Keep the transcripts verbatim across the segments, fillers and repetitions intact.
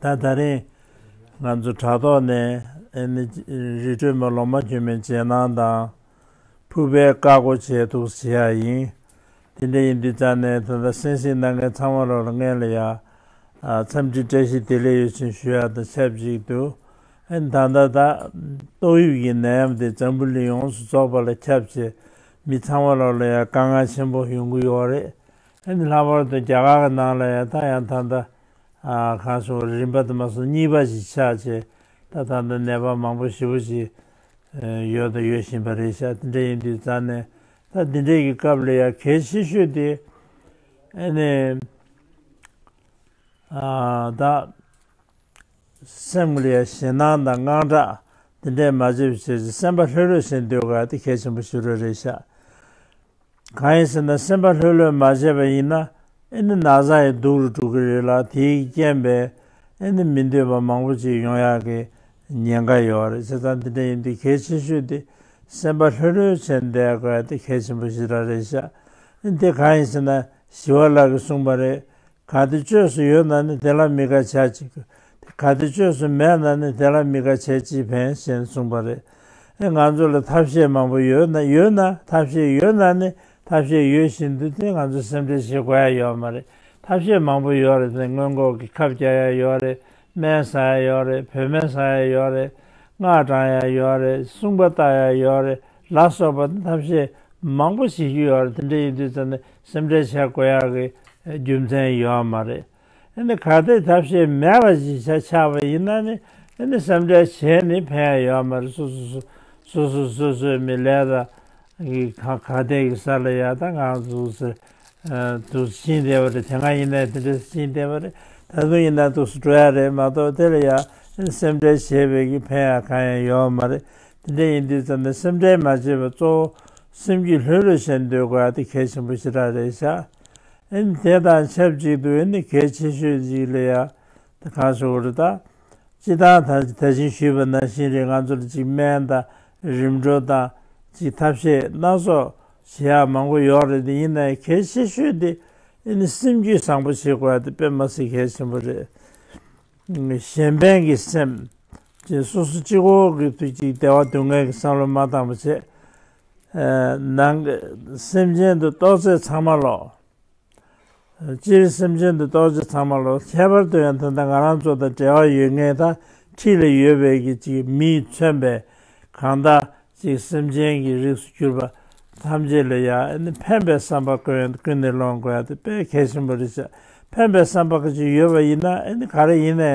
ད་ད་རིང་ང་ཚོ་དྲ་ཐོག་ནས་ཨ་ནི་རི་ཁྲོད་མ་ལོ་མ་གྱོན་མའི་རྗེས་གནང་དང་། ཕུར་པའི་བཀའ་བསྒོ་བྱས་འདུག་བྱེད་ཡ་ཡིན། དེ་འདྲ་ཡིན་དུས་ཙང་ནས་ད་ལྟ་གསན་གཟིགས་གནང་མཁན་ཚང་མ་ལོ་ལ་སྔོན་ལ་ཡ། ཨ། འཚམས་འདྲི་བཀྲ་ཤིས་བདེ་ལེགས་ཡོད་ཅེས་ཞུ་ཡ་དང་ཆབས་ཅིག་ཏུ། ཨ་ནི་ད་ལྟ་ད་ཏོག་དབྱིབས་ཀྱི་ནད་ཡམས་དེ་འཛམ་བུ་གླིང་ཡོངས་སུ་རྫོགས་པ་ལ་ཁྱབ་བྱས། མི་ཚང་མ་ལོ་ལ་ཡ་དཀའ་ངལ་ཆེན་པོ་ཡོང་གི་ཡོད་རེད། ཨ་ནི་ལྷག་པར་དུ་རྒྱ་གར་གྱི་ནང་ལ་ཡ་ད་ཡང་ད་ལྟ། ཨ། གང་སོང་རིམ་པ་དུ་མ་སོང་གཉིས་པ་ཞིག་ཆགས་བྱས། ད་ད་ལྟ་ནད་པ་མང་པོ་ཞེ་པོ་ཞིག་ཨ། ཡོད་དང་ཡོད་བཞིན་པ་རེད་ཤག་དེ་འདྲ་ཡིན་དུས་ཙང་ནས་ད་འདི་འདྲའི་གི་སྐབས་ལ་ཡ་གལ་ཆེ་ཤོས་དེ་ཨ་ནི། ཨ། ད་སེམས་ལ་ཡ་ཞེད་སྣང་དང་དངངས་སྐྲག་དེ་འདྲས་མ་བྱེད་པ་བྱས་ཏེ་སེམས་པ་ལྷོད་ལྷོད་བྱས་སྡོད་དགོས་ཡ་དེ་གལ་ཆེན་པོ་ཞིག་རེད་ཤག་གང་ཡིན་ཟེར་ན་སེམས་པ་ལྷོད་ལྷོད་མ་བྱས་པ་ཡིན་ན་ཨ་ནི་ན་ཚ་ཡི་སྡུག་རུ་འགྲོ་གི་རེད་ལ། དེའི་རྐྱེན་པས་ཨ་ནི་མི་འདོད་པ་མང་པོ་ཅིག་ཡོང་ཡག་གི་ཉེན་ཁ་ཡོད་རེད། བྱས་ཙང་འདི་འདྲ་ཡིན་དུས་གལ་ཆེ་ཤོས་དེ་སེམས་པ་ལྷོད་ལྷོད་བྱས་བསྡད་དགོས་ཡ་དེ་གལ་ཆེན་པོ་ཞེ་དྲག་རེད་ཤག་ཨ་ནི་དེ་གང་ཡིན་ཟེར་ན་ཞི་བ་ལྷ་གིས་གསུངས་པ་རེད། གལ་ཏེ་བཅོས་སུ་ཡོད་ན་ནི་དེ་ལ་མི་དགའ་བྱ་ཅི། གལ་ཏེ་བཅོས་སུ་མེད་ན་ནི་དེ་ལ་མི་དགའ་བྱས་ཅི་ཕན་ཞེས་གསུངས་པ་རེད། ཨེ། ང་ཚོ་ལ་ཐབས་ཤེས་མང་པོ་ཡོད་ན་ཡོད་ན་ཐབས་ཤེས་ཡོད་ན་ནི་ཐབས་ཤེས་ཡོད་བཞིན་དུ་དེ་ང་ཚོ་སེམས་ཁྲལ་བྱེད་དགོས་ཡ་ཡོད་མ་རེད། ཐབས་ཤེས་མང་པོ་ཡོད་རེད་དེ། སྔོན་འགོག་གི་ཁབ་རྒྱག་ཡ་ཡོད་རེད། སྨན་ཟ་ཡ་ཡོད་རེད། བོད་སྨན་ཟ་ཡ་ཡོད་རེད། སྔགས་བགྲང་ཡ་ཡོད་རེད། སྲུང་པ་བརྟག་ཡ་ཡོད་རེད་ལ་སོགས་པ་ཐབས་ཤེས་མང་པོ་བྱེད་རྒྱུ་ཡོད་རེད། དེ་འདྲ་ཡིན་དུས་ཙམ་ནས་སེམས་ཁྲལ་བྱེད་དགོས་ཡག་གི་རྒྱུ་མཚན་ཡོད་མ་རེད། ཨ་ནི་གལ་ཏེ་ཐབས་ཤེས་མེད་པ་ཞིག་ཆགས་པ་ཡིན་ན་ནི་ཨ་ནི་སེམས་ཁྲལ་བྱས་ནས་ཕན་ཡ་ཡོད་མ་རེད། སོ་སོ་སོ་སོ་སོ་སོ་སོའི་མི་ལས་ད་གི་ག་ག་དེ་གི་ས་ལ་ཡ་ད་ང་ཚོ་ཟེར་དུ་ཕྱིན་བསྡད་པ་རེད། དེ་སྔ་ཡིན་ན་དེ་འདྲ་ཕྱིན་བསྡད་པ་རེད། ད་དུང་ཡིན་ན་དུ་སུ་འགྲོ་ཡ་རེད་མ་གཏོགས་དེ་ལ་ཡ་སེམས་ཁྲལ་བྱས་པའི་གི་ཕན་ཡ་གང་ཡང་ཡོད་མ་རེད། དེ་འདྲ་ཡིན་དུས་ཙམ་ནས་སེམས་ཁྲལ་མ་བྱེད་པར་གཙོ་བོ་སེམས་རྒྱུད་ལྷོད་ལྷོད་བྱས་སྡོད་དགོས་ཡ་དེ་གལ་ཆེན་པོ་ཞེ་དྲག་རེད་ཤག་ཨ་ནི་དེ་དང་ཆབས་ཅིག་ཏུ་ཨ་ནི་གལ་ཆེ་ཤོས་ཅིག་ལ་ཡ་དེ་གང་ཞུ་དགོས་རེད་ད། སྤྱིར་བཏང་ད་ད་ཅིང་ཞུས་པ་ནང་བཞིན་རེད། ང་ཚོར་ཅིག་སྨན་དང་རིམ་གྲོ་དང་ཅིག་ཐབས་ཤེས་སྣ་ཚོགས་བྱེད་ཡག་མང་པོ་ཡོད་རེད། དེ་ཡིན་ནའི་གལ་ཆེ་ཤོས་དེ་ཨ་ནི་སེམས་རྒྱུད་བཟང་པོ་བྱེད་དགོས་ཡ་དེ་དཔེ་མ་སྲིད་གལ་ཆེན་པོ་རེད། གཞན་ཕན་གྱི་སེམས་ཅིག་སོ་སོ་གཅིག་པོ་གི་དུས་ཅིག་བདེ་བ་སྡུག་བསྔལ་གྱི་བསམ་བློ་མ་བཏང་བ་བྱས། ཨ། ནང་གི་སེམས་ཅན་དུ་གཏོགས་ཚད་ཚང་མ་ལོག་སྤྱིར་སེམས་ཅན་དུ་གཏོགས་ཚད་ཚང་མ་ལོག་ཁྱད་པར་དུ་ཡང་ད་ལྟ་ང་རང་ཚོ་དང་འབྲེལ་བ་ཡོད་མཁན་ད་འཁྲིས་ལ་ཡོད་པའི་གི་ཅིག་མིས་མཚོན་པའི་གང་ལྟར་ཅིག་སེམས་ཅན་གྱི་རིགས་སུ་གྱུར་པ་ཐམས་ཅད་ལ་ཡང་ཨ་ནི་ཕན་པའི་བསམ་པ་ཀུན་ཀུན་ནས་སློང་དགོས་ཡ་དེ་དཔེ་གལ་ཆེན་པོ་རེད་ཤག་ཕན་པའི་བསམ་པ་ག་ཅིག་ཡོད་པ་ཡིན་ན་ཨ་ནི་ག་རེ་ཡིན་ནའི་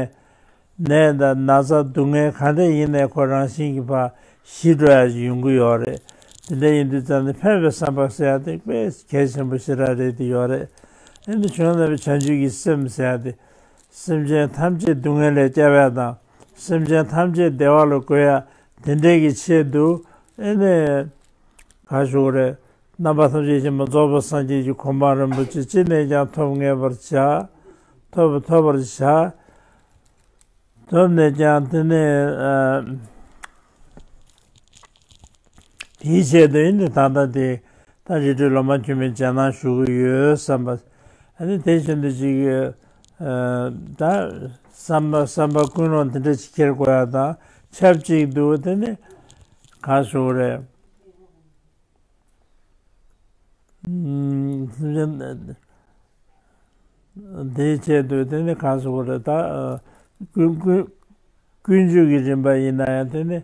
ནད་དང་ན་ཚ་སྡུག་བསྔལ་ག་འདྲ་ཡིན་ནའི་ཁོ་རང་བཞིན་གྱིས་ཕར་ཞི་འགྲོ་ཡ་ཅིག་ཡོང་གི་ཡོད་རེད། དེ་འདྲ་ཡིན་དུས་ཙང་ནས་ཕན་པའི་བསམ་པ་ཟེར་ཡ་དེ་དཔེ་གལ་ཆེན་པོ་ཞེ་དྲག་རེད་དེ་ཡོད་རེད། ཨ་ནི་བྱང་ཆུབ་སེམས་དཔའི་བྱང་ཆུབ་ཀྱི་སེམས་ཟེར་ཡ་དེ་སེམས་ཅན་ཐམས་ཅད་སྡུག་བསྔལ་ལས་སྐྱབས་ཡ་དང་སེམས་ཅན་ཐམས་ཅད་བདེ་བ་ལ་འགོད་ཡ་དེ་འདྲའི་གི་ཆེད་དུ་ཨ་ནི་ག་ཞུ་དགོས་རེད། རྣམ་པ་ཐམས་ཅད་མཁྱེན་པ་རྫོགས་པའི་སངས་རྒྱས་ཀྱི་གོ་འཕང་རིན་པོ་ཆེ་ཅི་ནས་ཀྱང་ཐོབ་ངེས་པར་བྱ། ཐོབ་ཐོབ་པར་བྱ། ཐོབ་ནས་ཀྱང་དེ་ནས་ཨ། དེའི་ཆེད་དུ་ཡིན་ནི་ད་ལྟ་དེ་ད་རི་ཁྲོད་ལོ་མ་གྱོན་མའི་རྗེས་གནང་ཞུ་གི་ཡོད་བསམ་པ། ཨ་ནི་དེ་བཞིན་དུ་ཅིག་ཨ། ད་བསམ་པ་བསམ་པ་ཀུན་སློང་དེ་འདྲ་ཅིག་འཁྱེར་དགོས་ཡ་དང་ཆབས་ཅིག་ཏུ་དེ་ནི་གང་ཞུ་དགོས་རེད། ཨུམ། དེའི་ཆེད་དུ་དེ་ནི་གང་ཟེར་དགོས་རེད་ད། ཀུན་ཀུན་ཀུན་སྤྱོད་ཀྱི་རིམ་པ་ཡིན་ན་ཡང་དེ་ནི་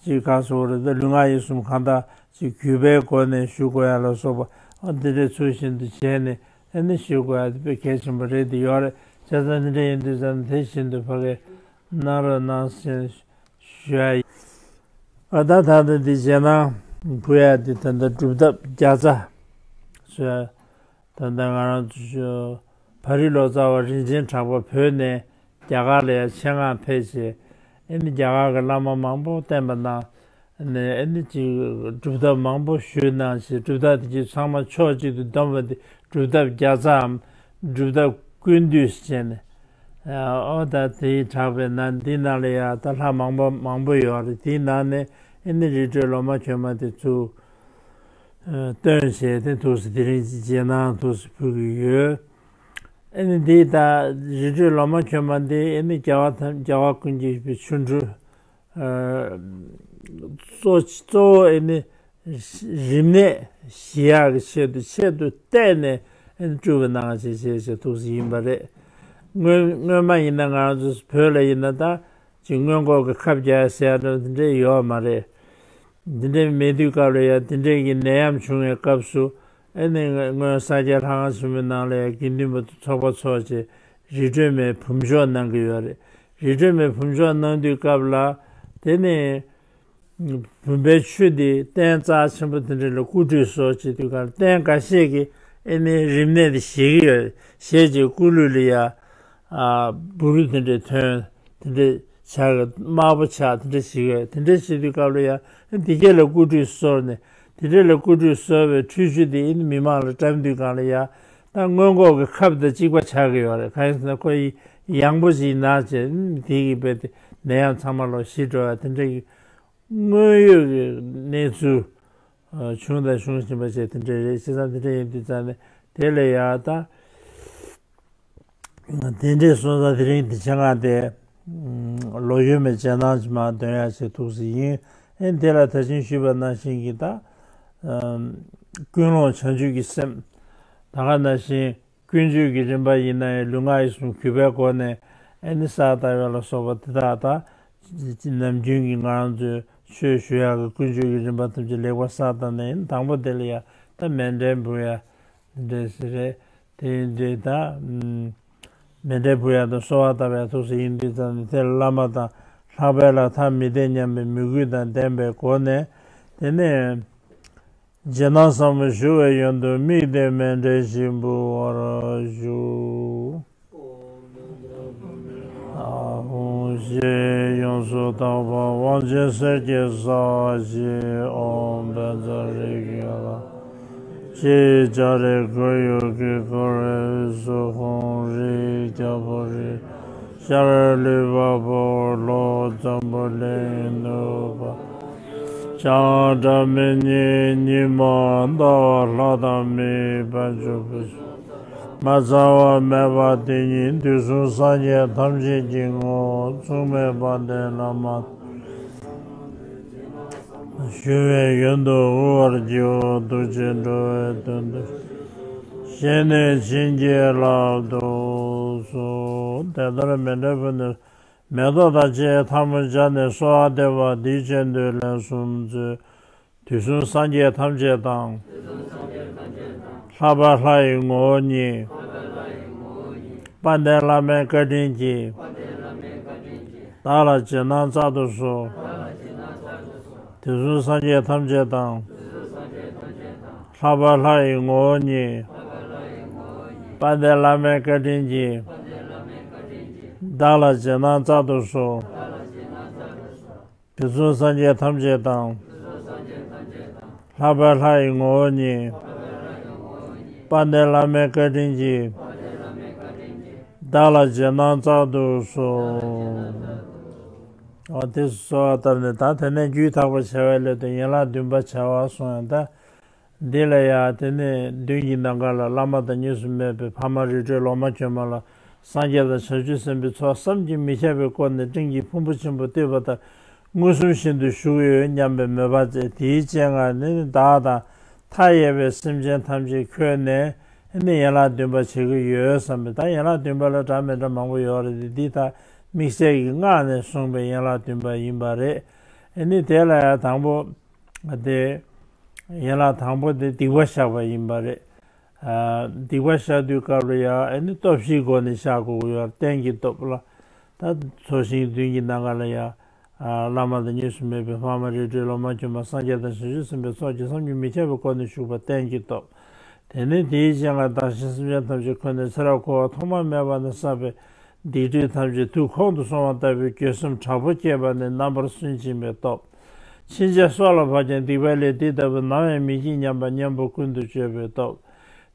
ཅིག་གང་ཟེར་དགོས་རེད་ད། ལུས་ངག་ཡིད་གསུམ་གང་དག་ཅིག་གུས་པའི་སྒོ་ནས་ཞུ་དགོས་ཡ་ལ་སོགས་པ་འདི་འདྲའི་ཚུལ་བཞིན་དུ་བྱས་ནས་ཨ་ནི་ཞུ་དགོས་ཡ་དེ་དཔེ་གལ་ཆེན་པོ་རེད་དེ་ཡོད་རེད། བྱས་ཙང་འདི་འདྲ་ཡིན་དུས་ཙམ་དེ་བཞིན་དུ་ཕ་གི་གནང་རོགས་གནང་ཞེས་ཞུ་ཡ་ཡིན། ཨ་ད་ད་ལྟ་འདི་རྗེས་གནང་ཕུལ་ཡ་འདི་ད་ལྟ་སྒྲུབ་ཐབས་བརྒྱ་རྩ་ཞུ་ཡ། ད་ལྟ་ང་རང་ཚོ་བོད་རིགས་ལོ་ཙཱ་བ་རིན་ཆེན་གྲགས་པ་བོད་ནས་རྒྱ་གར་ལ་ཡ་ཆེད་མངགས་ཕེབས་བྱས་ཨ་ནི་རྒྱ་གར་གྱི་བླ་མ་མང་པོ་བསྟེན་པ་གནང་ནས་ཨ་ནི་ཅིག་སྒྲུབ་ཐབས་མང་པོ་ཞུས་གནང་ཞིང་སྒྲུབ་ཐབས་དེ་ཚོ་ཚང་མ་ཕྱོགས་གཅིག་ཏུ་བསྡོམས་པ་དེ་སྒྲུབ་ཐབས་བརྒྱ་རྩའམ་སྒྲུབ་ཐབས་ཀུན་བཏུས་ཟེར་ནས། ཨོ་ད་དེའི་གྲགས་པའི་ནང་འདི་ནང་ལ་ཡ་ད་ལྷ་མང་པོ་མང་པོ་ཡོད་རེད། དེའི་ནང་ནས་ཨ་ནི་རི་ཁྲོད་ལོ་མ་གྱོན་མ་དེ་ཚུར་ཨ། བཏོན་བྱས་ཏེ་ཐུགས་སུ་དེ་རིང་རྗེས་གནང་ཐུགས་སུ་ཕུལ་གྱི་ཡོད། ཨེ་ནི་འདི་ད་རི་ཁྲོད་ལོ་མ་གྱོན་མ་འདི་ཨེ་ནི་རྒྱལ་བ་ཐམས་རྒྱལ་བ་ཀུན་གྱི་ཆོ་འཕྲུལ། ཨ་གཙོ་གཙོ་བོ་ཨེ་ནི་རིམས་ནད་ཞི་ཡག་གི་ཆེད་དུ་ཆེད་དུ་གཏད་ནས་ཨེ་ནི་སྤྲུལ་པ་གནང་བྱས་བྱས་བྱས་ཐུགས་སུ་ཡིན་པ་རེད། སྔོན་སྔོན་མ་ཡིན་ན་ང་རང་ཚོ་བོད་ལ་ཡིན་ན་ད་ཅིག་སྔོན་འགོག་གི་ཁབ་རྒྱག་ཟེར་ཡ་འདྲ་དེ་འདྲས་ཡོད་མ་རེད། འདི་འདྲའི་མེད་དུས་སྐབས་ལ་ཡང་འདི་འདྲའི་གི་ནད་ཡམས་བྱུང་བའི་སྐབས་སུ་ཨེ་ནི་སྔོན་ས་སྐྱ་ལྷ་ཁང་ཆེན་མོའི་ནང་ལ་ཡང་དགེ་འདུན་པ་ཚོགས་པ་ཚོགས་བྱས་རི་ཁྲོད་མའི་བུམ་འཇོག་གནང་གི་ཡོད་རེད། རི་ཁྲོད་མའི་བུམ་འཇོག་གནང་དུས་སྐབས་ལ་དེ་ནི་བུམ་པའི་ཆུ་དེ་སྟན་རྩ་ཆེན་པོ་དེ་འདྲ་ལ་སྐུ་ཁྲུས་གསོལ་བྱེད་དུས་སྐབས་ལ་སྟན་འགའ་ཤས་ཀྱིས་ཨེ་ནི་རིམས་ནད་དེ་ཞི་གི་ཡོད་ཞེས་བྱས་སྐུ་ལུས་ལ་ཡང་ཨ་སྦུ་རུ་དེ་འདྲའི་ཐོན་དེ་འདྲའི་ཆ་གི་དམར་པོ་ཆགས་དེ་འདྲ་ཞིག་ཡོད། དེ་འདྲ་བྱེད་དུས་སྐབས་ལ་ཡང་དེ་གས་ལ་སྐུ་ཁྲུས་གསོལ་ནས་དེ་འདྲ་ལ་སྐུ་ཁྲུས་གསོལ་བའི་ཁྲུས་ཆུ་དེ་ཨེ་ནི་མི་མང་ལ་བཀྲམ་དུས་སྒང་ལ་ཡང་ད་སྔོན་འགོག་གི་ཁབ་དང་གཅིག་པ་ཆགས་ཀྱི་ཡོད་རེད། གང་ཡིན་ཟེར་ན་ཁོ་ཡི་ཡང་པོ་ཞིག་ན་བྱས་དེ་གི་བས་དེ་ནད་ཡམས་ཚང་མ་ལོག་ཞི་འགྲོ་བ་དེ་འདྲ་གི་དངོས་ཡོད་ཀྱི་གནས་ཚུལ་བྱུང་དང་འབྱུང་བཞིན་པ་བཅས་དེ་འདྲ་རེད། བྱས་ཙང་དེ་འདྲ་ཡིན་དུས་ཙང་ནས་དེ་ལ་ཡང་ད་དེ་འདྲའི་སོང་ཙང་དེ་རིང་འདི་ཆེད་མངགས་ཏེ་ལོ་གཞོན་མའི་རྗེས་གནང་ཅིག་མར་འདོན་ཡག་ཅིག་ཐུགས་སུ་ཡིན། ཨེ་དེ་ལ་ད་ཅིང་ཞུས་པ་ནང་བཞིན་གྱི་ད་ཀུན་སློང་བྱང་ཆུབ་ཀྱི་སེམས་ད་ག་ནང་བཞིན། ཀུན་སྤྱོད་ཀྱི་རིམ་པ་ཡིན་ན་ཡང་ལུས་ངག་ཡིད་གསུམ་གུས་པའི་སྒོ་ནས་ཨེ་ནི་བསགས་བསྡད་ཡ་ལ་སོགས་པ་དེ་དག་དང་། ནམ་རྒྱུན་གྱི་ང་རང་ཚོའི་ཆོས་ཞུ་ཡག་གི་ཀུན་སྤྱོད་ཀྱི་རིམ་པ་ཐམས་ཅད་ལེགས་པར་བསགས་བསྡད་ནས་ཡིན། དང་པོ་དེ་ལ་ཡང་ད་མཎྜལ་འབུལ་ཡ་འདི་འདྲ་ཞིག་རེད། དེ་ཡིན་དུས་ད་མཎྜལ་འབུལ་ཡ་དང་གསོལ་བ་བཏབ་ཡ་ཐུགས་སུ་ཡིན་དུས་ཙང་ནས་དེ་ལ་བླ་མ་དང་ལྷག་པའི་ལྷ་ཐ་མི་དད་སྙམ་པའི་མོས་གུས་དང་ལྡན་པའི་སྒོ་ནས་དེ་ནས། རྗེས་གནང་ཟབ་མོ་ཞུ་བའི་ཡོན་དུ་དམིགས་ཏེ་མཎྜལ་ཞིག་འབུལ་བར་ཞུ། ཨོཾ་ཞེས་ཡོངས་སུ་དག་པ་དབང་ཆེན་གསེར་གྱི་ས་ཞེས། ཨོཾ་བཛྲ་རིག་ཡོ་ལ་ཅེས་བྱ་རེ་གོས་ཡུག་གི་གུ་རུ་སུ་ཧོང་རིགས་རྒྱ་ཕོ་རིགས། ཤར་ལུས་འཕགས་པོ་ལྷོ་འཛམ་བུ་གླིང་ནུབ་པ། བྱང་སྒྲ་མི་སྙན་ཉི་མ་ཟླ་བ་ལྷ་དང་མིའི་དཔལ་འབྱོར་བུ། མ་ཚང་བ་མེད་པ་དེ་ཉིད་དུས་གསུམ་སངས་རྒྱས་ཐམས་ཅད་ཀྱི་ངོ་བོ་མཚུངས་མེད་དཔལ་ལྡན་བླ་མ། ཞུ་བའི་ཡོན་དུ་དབུལ་བར་བགྱིའོ། ཐུགས་རྗེས་འགྲོ་བའི་དོན་དུ་བཞེས་ནས་བྱིན་གྱིས་བརླབ་ཏུ་གསོལ། དེ་ལྟར་མཎྜལ་ཕུལ་ནས་མེ་ཏོག་དང་བཅས་ཐལ་མོ་སྦྱར་ནས་གསོལ་བ་འདེབས་པ་འདིའི་རྗེས་ཟློས་ལན་གསུམ་མཛོད། དུས་གསུམ་སངས་རྒྱས་ཐམས་ཅད་དང་། ལྷག་པའི་ལྷ་ཡི་ངོ་བོ་ཉིད། དཔལ་ལྡན་བླ་མའི་བཀའ་དྲིན་གྱིས། བདག་ལ་རྗེས་གནང་སྩལ་དུ་གསོལ། དུས་གསུམ་སངས་རྒྱས་ཐམས་ཅད་དང་། ལྷག་པའི་ལྷ་ཡི་ངོ་བོ་ཉིད། དཔལ་ལྡན་བླ་མའི་བཀའ་དྲིན་གྱིས། བདག་ལ་རྗེས་གནང་སྩལ་དུ་གསོལ། དུས་གསུམ་སངས་རྒྱས་ཐམས་ཅད་དང་། ལྷག་པའི་ལྷ་ཡི་ངོ་བོ་ཉིད། དཔལ་ལྡན་བླ་མའི་བཀའ་དྲིན་གྱིས། བདག་ལ་རྗེས་གནང་སྩལ་དུ་གསོལ། འོ་དེ་གསོལ་བ་བཏབ་ནས་ད་དེ་ནས་རྒྱུད་ཐེག་པ་བྱ་བའི་སླད་དུ་ཡན་ལག་བདུན་པ་བྱ་བ་གསུངས་ཡང་ད། འདི་ལ་ཡང་དེ་ནས་མདུན་གྱི་ནམ་མཁའ་ལ་བླ་མ་དང་གཉིས་སུ་མེད་པའི་འཕགས་མ་རི་ཁྲོད་ལོ་མ་གྱོན་མ་ལ་སངས་རྒྱས་དང་བྱང་ཆུབ་སེམས་དཔའི་ཚོགས་བསམ་གྱིས་མི་ཁྱབ་པས་བསྐོར་ནས་སྤྲིན་གྱི་ཕུང་པོ་ཆེན་པོ་བཏུད་པ་ལྟར་མངོན་སུམ་བཞིན་དུ་བཞུགས་ཡོད་སྙམ་པའི་མོས་པ་མཛད། དེའི་སྤྱན་སྔར་ནི་བདག་དང་མཐའ་ཡས་པའི་སེམས་ཅན་ཐམས་ཅད་འཁོད་ནས་ནི་ཡན་ལག་བདུན་པ་བྱེད་ཀྱི་ཡོད་བསམ་པས། ད་ཡན་ལག་བདུན་པ་ལ་འདྲ་མི་འདྲ་མང་པོ་ཡོད་རེད་དེ། འདི་ད་དམིགས་བསལ་གྱི་སྔགས་ནས་གསུངས་པའི་ཡན་ལག་བདུན་པ་ཡིན་པ་རེད། ཨ་ནི་དེ་ལ་ཡང་དང་པོ། དེ། ཡན་ལག་དང་པོ་དེ་སྡིག་པ་བཤགས་པ་ཡིན་པ་རེད། ཨ། སྡིག་པ་བཤགས་དུས་སྐབས་ལ་ཡང་ཨ་ནི་སྟོབས་བཞིའི་སྒོ་ནས་བཤགས་དགོས་ཀྱི་ཡོད་རེད། རྟེན་གྱི་སྟོབས་ལ། ད་ཚོགས་ཞིང་མདུན་གྱི་ནམ་མཁའ་ལ་ཡང་། ཨ། བླ་མ་དང་གཉིས་སུ་མེད་པའི་འཕགས་མ་རི་ཁྲོད་ལོ་མ་གྱོན་མ་སངས་རྒྱས་དང་བྱང་ཆུབ་སེམས་དཔའི་ཚོགས་ཀྱིས་བསམ་གྱིས་མི་ཁྱབ་པའི་སྒོ་ནས་བཞུགས་པ་རྟེན་གྱི་སྟོབས། དེ་ནས་དེའི་སྤྱན་སྔར་བདག་གཞན་སེམས་ཅན་ཐམས་ཅད་འཁོད་ནས་ཚེ་རབས་འཁོར་བ་ཐོག་མ་མེད་པ་ནས་བསགས་པའི་སྡིག་སྒྲིབ་ཐམས་ཅད་དུས་ཁོང་དུ་སོང་བ་ལྟ་བུའི་འགྱོད་སེམས་དྲག་པོ་སྐྱེས་པ་ནི་རྣམ་པར་སུན་འབྱིན་པའི་སྟོབས། ཕྱིན་ཆད་སྲོག་ལ་བབ་ཀྱང་སྡིག་པའི་ལས་འདི་ལྟ་བུ་ནམ་ཡང་མི་བགྱིད་སྙམ་པ་གཉེན་པོ་ཀུན་ཏུ་སྤྱོད་པའི་སྟོབས།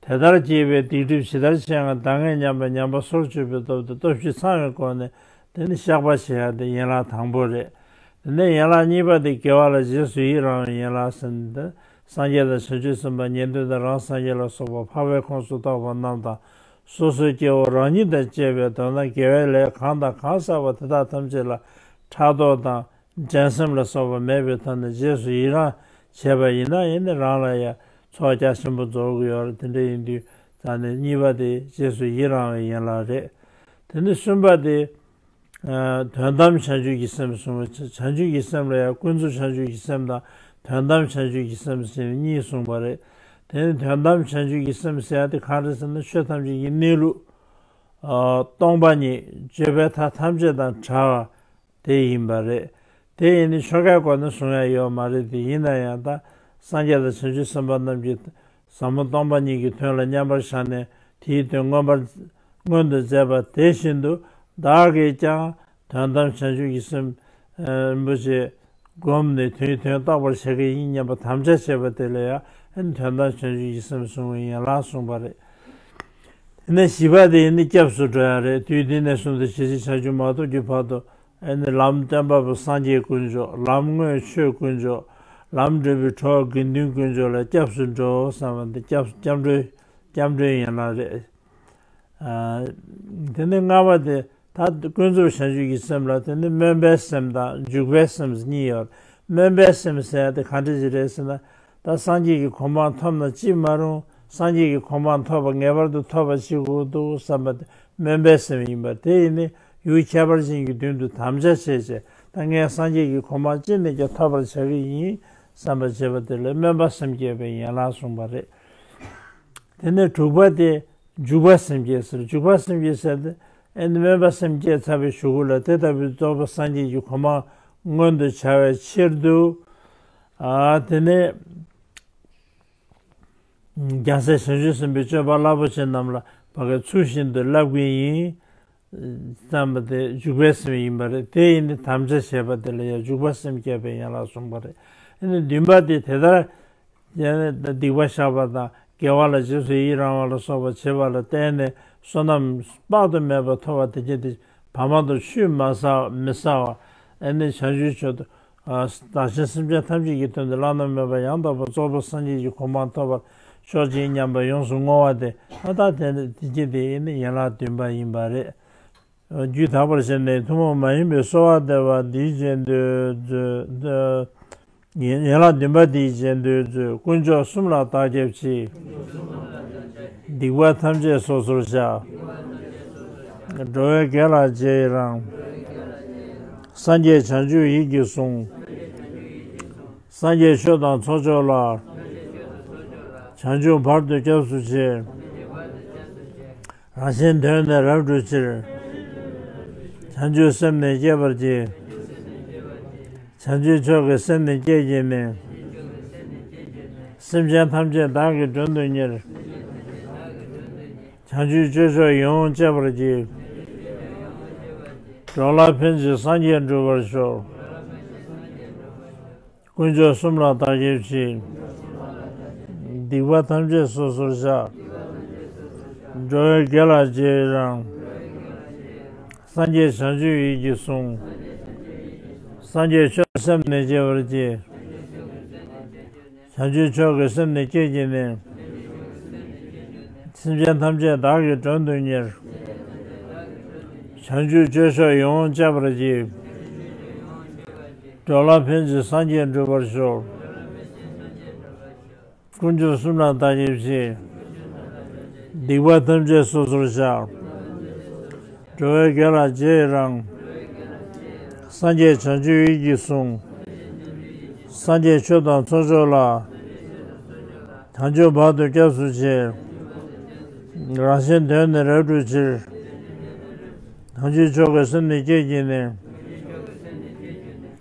དེ་ལྟར་སྐྱེས་པའི་སྡིག་སྒྲིབ་ཇི་ལྟར་ཆེ་ཡང་འདའ་ངེས་སྙམ་པ་ཉམས་པ་སོར་ཆུད་པའི་སྟོབས་ཏེ། སྟོབས་བཞི་ཚང་བའི་སྒོ་ནས་དེ་ནི་བཤགས་པ་བྱེད་ཡ་དེ་ཡན་ལག་དང་པོ་རེད། དེ་ནས་ཡན་ལག་གཉིས་པ་དེ་དགེ་བ་ལ་རྗེས་སུ་ཡི་རང་བའི་ཡན་ལག་ཟེར་ནས་ཏེ། སངས་རྒྱས་དང་བྱང་ཆུབ་སེམས་དཔའ་ཉན་ཐོས་དང་རང་སངས་རྒྱས་ལ་སོགས་པ་འཕགས་པའི་ཁོངས་སུ་གཏོགས་པ་རྣམས་དང་ སོ་སོའི་སྐྱེ་བོ་རང་ཉིད་དང་བཅས་པའི་དོན་དམ་དགེ་བའི་ལས་གང་དང་གང་བསགས་པ་དེ་དག་ཐམས་ཅད་ལ་ཕྲག་དོག་དང་འགྲན་སེམས་ལ་སོགས་པ་མེད་པའི་ཐོག་ནས་རྗེས་སུ་ཡི་རང་བྱས་པ་ཡིན་ན། ཡིན་ནི་རང་ལ་ཡང་ཚོགས་རྒྱ་ཆེན་པོ་རྫོགས་ཀྱི་ཡོད་རེད། དེ་འདྲ་ཡིན་དུས་ད་ནི་གཉིས་པ་དེ་རྗེས་སུ་ཡི་རང་བའི་ཡན་ལག་རེད། དེ་ནི་གསུམ་པ་དེ། ཨ། དོན་དམ་བྱང་ཆུབ་ཀྱི་སེམས་གསུངས་པ། བྱང་ཆུབ་ཀྱི་སེམས་ལ་ཡང་ཀུན་རྫོབ་བྱང་ཆུབ་ཀྱི་སེམས་དང་དོན་དམ་བྱང་ཆུབ་ཀྱི་སེམས་ཟེར་གཉིས་གསུངས་པ་རེད། དེ་ནི་དོན་དམ་བྱང་ཆུབ་ཀྱི་སེམས་ཟེར་ཡ་དེ་གང་རེད་ཟེར་ན། ཆོས་ཐམས་ཅད་ཀྱི་གནས་ལུགས། ཨ། སྟོང་པ་ཉིད། སྤྱོད་པའི་མཐའ་ཐམས་ཅད་དང་བྲལ་བ་དེ་ཡིན་པ་རེད། དེ་ཡིན་ནི་ཆོ་གའི་སྒོ་ནས་གསུང་ཡ་ཡོད་མ་རེད་དེ། ཡིན་ན་ཡང་ད་སངས་རྒྱས་དང་བྱང་ཆུབ་སེམས་དཔའ་རྣམས་ཀྱིས་ཟབ་མོ་སྟོང་པ་ཉིད་ཀྱི་དོན་ལ་མཉམ་པར་བཞག་ནས་དེའི་དོན་མངོན་པར་མངོན་དུ་མཛད་པ་དེ་བཞིན་དུ། བདག་གིས་ཀྱང་དོན་དམ་བྱང་ཆུབ་ཀྱི་སེམས། ཨ། རིན་པོ་ཆེ་བསྒོམས་ནས་དོན་དོན་རྟོགས་པར་བྱ་གི་ཡིན་སྙམ་པ་དམ་བཅའ་བྱས་པ་དེ་ལ་ཡང་དོན་དམ་བྱང་ཆུབ་ཀྱི་སེམས་གསུང་བའི་ཡན་ལག་གསུངས་པ་རེད། དེ་ནས་བཞི་པ་དེ་ནི་སྐྱབས་སུ་འགྲོ་ཡ་རེད། དུས་འདི་ནས་བཟུང་སྟེ་ཇི་སྲིད་བྱང་ཆུབ་མ་ཐོབ་ཀྱི་བར་དུ། ཨ་ནི་ལམ་སྟོན་པ་པོ་སངས་རྒྱས་དཀོན་མཆོག་ལམ་དངོས་ཆོས་དཀོན་མཆོག་ལམ་སྒྲུབ་པའི་གྲོགས་དགེ་འདུན་དཀོན་མཆོག་ལ་སྐྱབས་སུ་འགྲོ་བསམ་པ་འདི་སྐྱབས་སྐྱབས་འགྲོའི་སྐྱབས་འགྲོའི་ཡན་ལག་རེད། ཨ། དེ་ནི་ལྔ་པ་དེ་ད་ཀུན་རྫོབ་བྱང་ཆུབ་ཀྱི་སེམས་ལ། དེ་ནི་སྨོན་པའི་སེམས་དང་འཇུག་པའི་སེམས་གཉིས་ཡོད། སྨོན་པའི་སེམས་ཟེར་ཡ་དེ་ག་འདྲ་ཞིག་རེད་ཟེར་ན། ད་སངས་རྒྱས་ཀྱི་གོ་འཕང་ཐོབ་ན་ཅི་མ་རུང་། སངས་རྒྱས་ཀྱི་གོ་འཕང་ཐོབ་པ་ངེས་པར་དུ་ཐོབ་པ་བྱེད་དགོས་འདུག་བསམ་པ་དེ་སྨོན་པའི་སེམས་ཡིན་པ། དེ་ཡིན་ནི་ཡུལ་ཁྱད་པར་ཅན་གྱི་མདུན་དུ་དམ་བཅའ་བྱས་བྱས། ད་ངས་སངས་རྒྱས་ཀྱི་གོ་འཕང་ཅི་ནས་ཀྱང་ཐོབ་པར་བྱ་གི་ཡིན་བསམ་པ་བྱས་པ་དེ་ལ་སྨོན་པ་སེམས་བསྐྱེད་པའི་ཡན་ལག་གསུངས་པ་རེད། དེ་ནས་དྲུག་པ་དེ་འཇུག་པ་སེམས་བསྐྱེད་ཟེར། འཇུག་པ་སེམས་བསྐྱེད་ཟེར་ཏེ། ཨ་ནི་སྨོན་པ་སེམས་བསྐྱེད་ཚར་བའི་གཞུག་གུ་ལ་དེ་ལྟ་བུའི་རྫོགས་པའི་སངས་རྒྱས་ཀྱི་གོ་འཕང་མངོན་དུ་བྱ་བའི་ཕྱིར་དུ། ཨ། དེ་ནས་རྒྱལ་སྲས་བྱང་ཆུབ་སེམས་དཔའི་སྤྱོད་པ་རླབས་པོ་ཆེ་རྣམས་ལ་བ་གའི་ཚུལ་བཞིན་དུ་བསླབ་ཀྱི་ཡིན་བསམ་པ་དེ་འཇུག་པའི་སེམས་ཡིན་པ་རེད། དེ་ཡིན་ནི་དམ་བཅའ་བྱས་པ་དེ་ལ་ཡང་འཇུག་པ་སེམས་བསྐྱེད་པའི་ཡན་ལག་གསུངས་པ་རེད། ཨ་ནི་བདུན་པ་དེ་དེ་ལྟར། ཡང་སྡིག་པ་བཤགས་པ་དང་དགེ་བ་ལ་རྗེས་སུ་ཡི་རང་བ་ལ་སོགས་པ་བྱེད་པ་ལ་བརྟེན་ནས་བསོད་ནམས་དཔག་ཏུ་མེད་པ་ཐོབ་པ་དེ་ཉིད་དེ་བར་མ་དང་ཆུད་མ་ཟ་མི་ཟ་བ། ཨ་ནི་བྱང་ཆུབ་མཆོག་ཏུ། ཨ། བདག་གཞན་སེམས་ཅན་ཐམས་ཅད་ཀྱི་དོན་དུ་བླ་ན་མེད་པ་ཡང་དག་པར་རྫོགས་པའི་སངས་རྒྱས་ཀྱི་གོ་འཕང་ཐོབ་པར་ཤོག་ཅིག་སྙམ་པ་ཡོངས་སུ་བསྔོ་བ་དེ། ཨ། ད་དེ་དེ་ཉིད་དེ་ཡིན་ནི་ཡན་ལག་བདུན་པ་ཡིན་པ་རེད། རྒྱུད་དག་པར་བྱས་ནས་ཐུན་མོང་མ་ཡིན་པའི་གསོལ་བ་འདེབས་པ་འདིའི་རྗེས་ཟློས་མཛོད། ཡན་ལག་བདུན་པ་འདིའི་རྗེས་ཟློས་མཛོད། དཀོན་མཆོག་གསུམ་ལ་བདག་སྐྱབས་མཆི། སྡིག་པ་ཐམས་ཅད་སོ་སོར་བཤགས། འགྲོ་བའི་དགེ་ལ་རྗེས་ཡི་རང་། སངས་རྒྱས་བྱང་ཆུབ་ཡིད་ཀྱིས་བཟུང་། སངས་རྒྱས་ཆོས་དང་ཚོགས་མཆོག་ལ། བྱང་ཆུབ་བར་དུ་སྐྱབས་སུ་མཆི། རང་གཞན་དོན་ནི་རབ་བསྒྲུབ་ཕྱིར། བྱང་ཆུབ་སེམས་ནི་བསྐྱེད་པར་བགྱི། བྱང་ཆུབ་མཆོག་གི་སེམས་ནི་བསྐྱེད་བགྱིས་ནས། སེམས་ཅན་ཐམས་ཅད་བདག་གིས་མགྲོན་དུ་གཉེར། བྱང་ཆུབ་སྤྱོད་མཆོག་ཡིད་འོང་སྤྱད་པར་བགྱི། འགྲོ་ལ་ཕན་ཕྱིར་སངས་རྒྱས་འགྲུབ་པར་ཤོག། དཀོན་མཆོག་གསུམ་ལ་བདག་སྐྱབས་མཆི། སྡིག་པ་ཐམས་ཅད་སོ་སོར་བཤགས། འགྲོ་བའི་དགེ་ལ་རྗེས་ཡི་རང་། སངས་རྒྱས་བྱང་ཆུབ་ཡིད་ཀྱིས་བཟུང་། སངས་རྒྱས་ཆོས་སེམས་ནི་བསྐྱེད་པར་བགྱི། བྱང་ཆུབ་མཆོག་གི་སེམས་ནི་བསྐྱེད་བགྱིས་ནས། སེམས་ཅན་ཐམས་ཅད་བདག་གིས་མགྲོན་དུ་གཉེར། བྱང་ཆུབ་སྤྱོད་མཆོག་ཡིད་འོང་སྤྱད་པར་བགྱི། འགྲོ་ལ་ཕན་ཕྱིར་སངས་རྒྱས་འགྲུབ་པར་ཤོག། དཀོན་མཆོག་གསུམ་ལ་བདག་སྐྱབས་མཆི། སྡིག་པ་ཐམས་ཅད་སོ་སོར་བཤགས། འགྲོ་བའི་དགེ་ལ་རྗེས་ཡི་རང་། སངས་རྒྱས་བྱང་ཆུབ་ཡིད་ཀྱིས་བཟུང་། སངས་རྒྱས་ཆོས་དང་ཚོགས་མཆོག་ལ། བྱང་ཆུབ་བར་དུ་སྐྱབས་སུ་མཆི། རང་གཞན་དོན་ནི་རབ་བསྒྲུབ་ཕྱིར། བྱང་ཆུབ་མཆོག་གི་སེམས་ནི་བསྐྱེད་བགྱིས་ནས།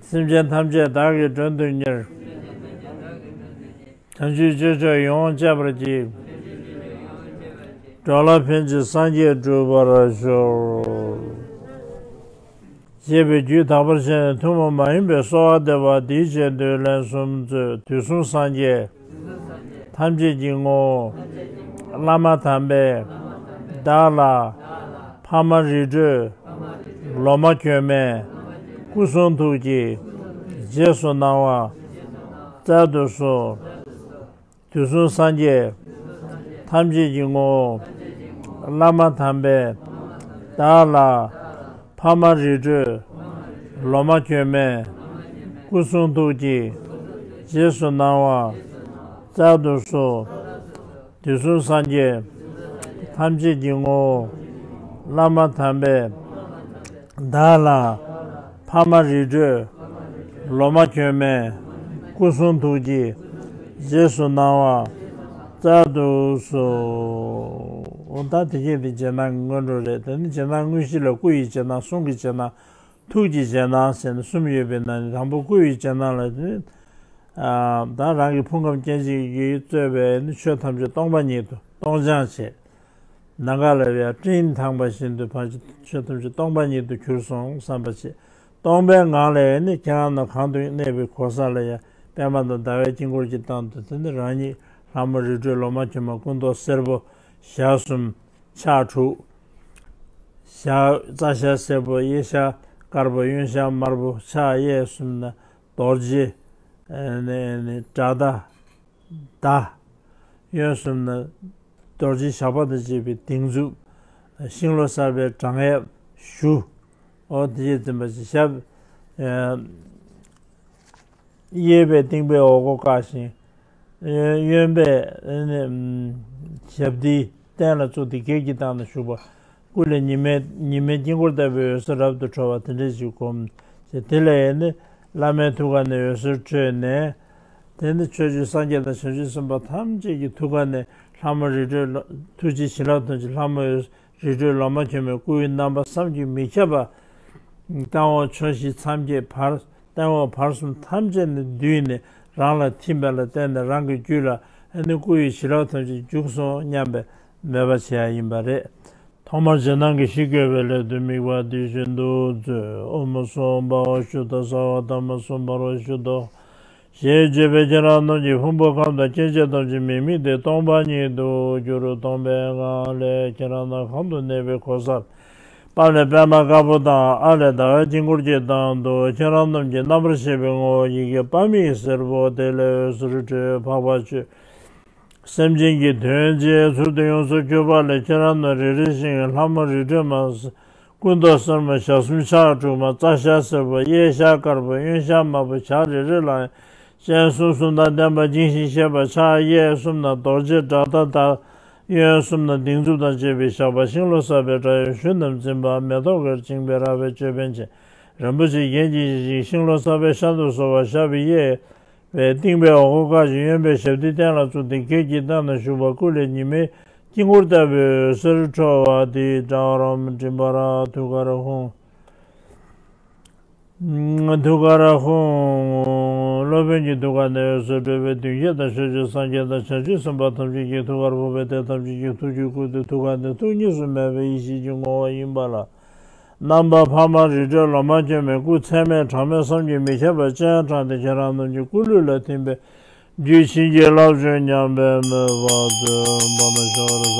སེམས་ཅན་ཐམས་ཅད་བདག་གིས་མགྲོན་དུ་གཉེར། བྱང་ཆུབ་སྤྱོད་མཆོག་ཡིད་འོང་སྤྱད་པར་བགྱི། འགྲོ་ལ་ཕན་ཕྱིར་སངས་རྒྱས་འགྲུབ་པར་ཤོག། ཅེས་པའི་རྒྱུད་དག་པར་བྱས་ནས་ཐུན་མོང་མ་ཡིན་པའི་གསོལ་བ་འདེབས་པ་འདིའི་རྗེས་ཟློས་ལན་གསུམ་མཛོད། དུས་གསུམ་སངས་རྒྱས་ཐམས་ཅད་ཀྱི་ངོ་བོ། བླ་མ་དམ་པས་བདག་ལ། ཕ་མ་རིགས་དྲུག་ལོ་མ་གྱོན་མའི་སྐུ་གསུང་ཐུགས་ཀྱི་རྗེས་སུ་གནང་བ་སྩལ་དུ་གསོལ། དུས་གསུམ་སངས་རྒྱས་ཐམས་ཅད་ཀྱི་ངོ་བོ། བླ་མ་དམ་པས་བདག་ལ་ཕ་མ་རི་ཁྲོད་ལོ་མ་གྱོན་མའི་སྐུ་གསུང་ཐུགས་ཀྱི་རྗེས་སུ་གནང་བ་སྩལ་དུ་གསོལ། དུས་གསུམ་སངས་རྒྱས་ཐམས་ཅད་ཀྱི་ངོ་བོ་བླ་མ་དམ་པས་བདག་ལ་ཕ་མ་རི་ཁྲོད་ལོ་མ་གྱོན་མའི་སྐུ་གསུང་ཐུགས་ཀྱི་རྗེས་སུ་གནང་བ་སྩལ་དུ་གསོལ། འོ་ད་དེ་གས་དེ་རྗེས་གནང་གི་སྔོན་འགྲོ་རེད། དེ་ནི་རྗེས་གནང་དངོས་གཞི་ལ་སྐུ་ཡི་རྗེས་གནང་། གསུང་གི་རྗེས་གནང་། ཐུགས་ཀྱི་རྗེས་གནང་ཟེར་ནས་གསུམ་ཡོད་པའི་ནང་ནས་དང་པོ་སྐུ་ཡི་རྗེས་གནང་ལ་ནི། ཨ། ད་རང་གི་ཕུང་ཁམས་སྐྱེ་མཆེད་ཀྱིས་གཙོས་པའི་ནི་ཆོས་ཐམས་ཅད་སྟོང་པ་ཉིད་དུ་སྟོང་སྦྱང་བྱས། ནམ་མཁའ་ལ་ཡང་སྤྲིན་དངས་པ་བཞིན་དུ་ཕར་ཆོས་ཐམས་ཅད་སྟོང་པ་ཉིད་དུ་གྱུར་སོང་བསམ་པ་བྱས། སྟོང་པའི་ངང་ལ་ཡང་ནི་ཁྱེད་རང་རྣམས་གང་དུ་གནས་པའི་གོ་ས་ལ་ཡང་པདྨ་དང་ཟླ་བའི་དཀྱིལ་འཁོར་གྱི་སྟེང་དུ་དེ་ནི་རང་ཉིད་ལྷ་མོ་རི་ཁྲོད་ལོ་མ་གྱོན་མ་སྐུ་མདོག་སེར་པོ། ཞལ་གསུམ། ཕྱག་དྲུག། ཞལ་རྩ་ཞལ་སེར་པོ། གཡས་ཞལ་དཀར་པོ། གཡོན་ཞལ་དམར་པོ། ཕྱག་གཡས་གསུམ་ན་རྡོ་རྗེ། ཨ་ནི་ནི་དགྲ་སྟ་མདའ། གཡོན་གསུམ་ན་རྡོ་རྗེ་ཞགས་པ་དང་བཅས་པའི་སྡིགས་མཛུབ། ཤིང་ལོ་གསར་པའི་བྲང་ཡབ་གཞུ། འོ་དེ་རྗེས་འཛིན་པ་ཞིག་ཞབས། ཨ། གཡས་པས་སྟེང་པའི་འོག་སྒོ་བཀག་ཅིང་། གཡོན་པས་ནི་ཞབས་མཐིལ་སྟན་ལ་བཙུགས་ཏེ་བགེགས་ཀྱི་སྟེང་ན་བཞུགས་པ། སྐུ་ལས་ཉི་མའི་ཉི་མའི་དཀྱིལ་འཁོར་ལྟ་བུའི་འོད་ཟེར་རབ་ཏུ་འཕྲོ་བ་དེ་འདྲ་ཞིག་བསྒོམ། ཞེས་དེ་ལས་ནི་བླ་མའི་ཐུགས་ཀ་ནས་འོད་ཟེར་འཕྲོས་ནས། དེ་ནི་ཕྱོགས་བཅུའི་སངས་རྒྱས་དང་བྱང་ཆུབ་སེམས་དཔའ་ཐམས་ཅད་ཀྱི་ཐུགས་ཀ་ནས་ལྷ་མོ་རི་ཁྲོད་ལོ། ཐུགས་རྗེའི་བྱིན་རླབས་ཐམས་ཅད་ལྷ་མོ་འོད། རི་ཁྲོད་ལོ་མ་གྱོན་མའི་སྐུའི་རྣམ་པ་བསམ་གྱིས་མི་ཁྱབ་པ། སྟེང་འོག་ཕྱོགས་བཞི་མཚམས་བརྒྱད་བར། སྟེང་འོག་བར་གསུམ་ཐམས་ཅད་ནས་བསྡུས་ནས་རང་ལ་ཐིམ་པ་ལ་བརྟེན་ནས་རང་གི་རྒྱུད་ལ་ཨ་ནི་སྐུ་ཡི་བྱིན་རླབས་ཐམས་ཅད་འཇུག་སོང་སྙམ་པའི་མོས་པ་བྱེད་ཡ་ཡིན་པ་རེད། ཐོག་མར་རྗེས་གནང་གི་ཞིང་བཀོད་པའི་སླད་དུ་དམིགས་པ་འདི་བཞིན་དུ་མཛོད། ཨོཾ་སྭ་བྷཱ་ཝ་ཤུདྡྷ་སརྦ་དྷརྨ་སྭ་བྷཱ་རོ་ཤུདྡྷོ། ཞེས་བརྗོད་པས་ཁྱེད་རང་རྣམས་ཀྱི་ཕུང་པོ་ཁམས་དང་སྐྱེ་མཆེད་ཐམས་ཅད་མི་དམིགས་ཏེ་སྟོང་པ་ཉིད་དུ་གྱུར། སྟོང་པའི་ངང་ལས་ཁྱེད་རང་རྣམས་གང་དུ་གནས་པའི་གོ་ས། པ་ལས་པདྨ་དཀར་པོ་དང་། ཨ་ལས་ཟླ་བའི་དཀྱིལ་འཁོར་གྱི་སྟེང་དུ་ཁྱེད་རང་རྣམས་ཀྱི་རྣམ་པར་ཤེས་པའི་ངོ་བོ་ཡི་གེ་པདྨའི་སེར་པོ་དེ་ལས་འོད་ཟེར་འཕྲོས་འཕགས་པ་སྤྱོད། སེམས་ཅན་གྱི་དོན་བྱེད་ཚུལ་དུ་ཡོངས་སུ་གྱུར་པ་ལས་ཁྱེད་རང་རྣམས་རེ་རེ་བཞིན་ལྷ་མོ་རི་ཁྲོད་མ། སྐུ་མདོག་སེར་མོ། ཞལ་གསུམ་ཕྱག་དྲུག་མ། རྩ་ཞལ་སེར་པོ། གཡས་ཞལ་དཀར་པོ། གཡོན་ཞལ་དམར་པོ། ཕྱག་རེ་རེ་ལ་སྤྱན་གསུམ་གསུམ་དང་ལྡན་པ་བརྒྱན་ཞིང་གཤེགས་པ། ཕྱག་གཡས་གསུམ་ན་རྡོ་རྗེ་དགྲ་སྟ་དང་། གཡོན་གསུམ་ན་སྡིགས་མཛུབ་དང་བཅས་པའི་ཞགས་པ། ཤིང་ལོ་གསར་པའི་བྲང་ཡབ་གཞུ་རྣམས་འཛིན་པ། མེ་ཏོག་གིས་བཅིངས་པའི་རལ་པའི་ཅོད་པན་ཅན། རིན་པོ་ཆེའི་རྒྱན་གྱིས་བརྒྱན་ཅིང་ཤིང་ལོ་གསར་པའི་ཤར་དུ་སོང་བ། ཞབས་གཡས་པས་སྟེང་པའི་འོག་སྒོ་བཀག་ཅིང་། གཡོན་པས་ཞབས་མཐིལ་སྟན་ལ་བཙུགས་ཏེ་བགེགས་ཀྱི་སྟེང་ན་བཞུགས་པ། སྐུ་ལས་ཉི་མའི་དཀྱིལ་འཁོར་ལྟ་བུའི་འོད་ཟེར་འཕྲོ་བ་དེས་ཀྲྀ་ཝཱ་ར་ཧཱུྃ་མྲྀཧཱུྃ་ཧཱུྃ། ཐུགས་ཀར་ཧཱུྃ། སློབ་དཔོན་གྱི་ཐུགས་ཀ་ནས་འོད་ཟེར་འཕྲོས་པས་མདུན་བསྐྱེད་དང་ཕྱོགས་བཅུའི་སངས་རྒྱས་དང་བྱང་ཆུབ་སེམས་དཔའ་ཐམས་ཅད་ཀྱི་ཐུགས་ཀར་ཕོག་པས་དེ་ཐམས་ཅད་ཀྱི་ཐུགས་ཀྱི་སྐུ་དེ་ཐུགས་ཀ་ནས་ཐུགས་གཉིས་སུ་མེད་པའི་ཡེ་ཤེས་ཀྱི་ངོ་བོ་ཡིན་པ་ལ། རྣམ་པ་འཕགས་མ་རི་ཁྲོད་ལོ་མ་གྱོན་མའི་སྐུ་ཚད་མེད་གྲངས་མེད་བསམ་གྱིས་མི་ཁྱབ་པ་སྤྱན་དྲངས་ཏེ་ཁྱེད་རང་རྣམས་ཀྱི་སྐུ་ལུས་ལ་ཐིམ་པས། རྒྱུད་བྱིན་གྱིས་བརླབ་བྱུང་སྙམ་པའི་མོས་པ་མཛོད།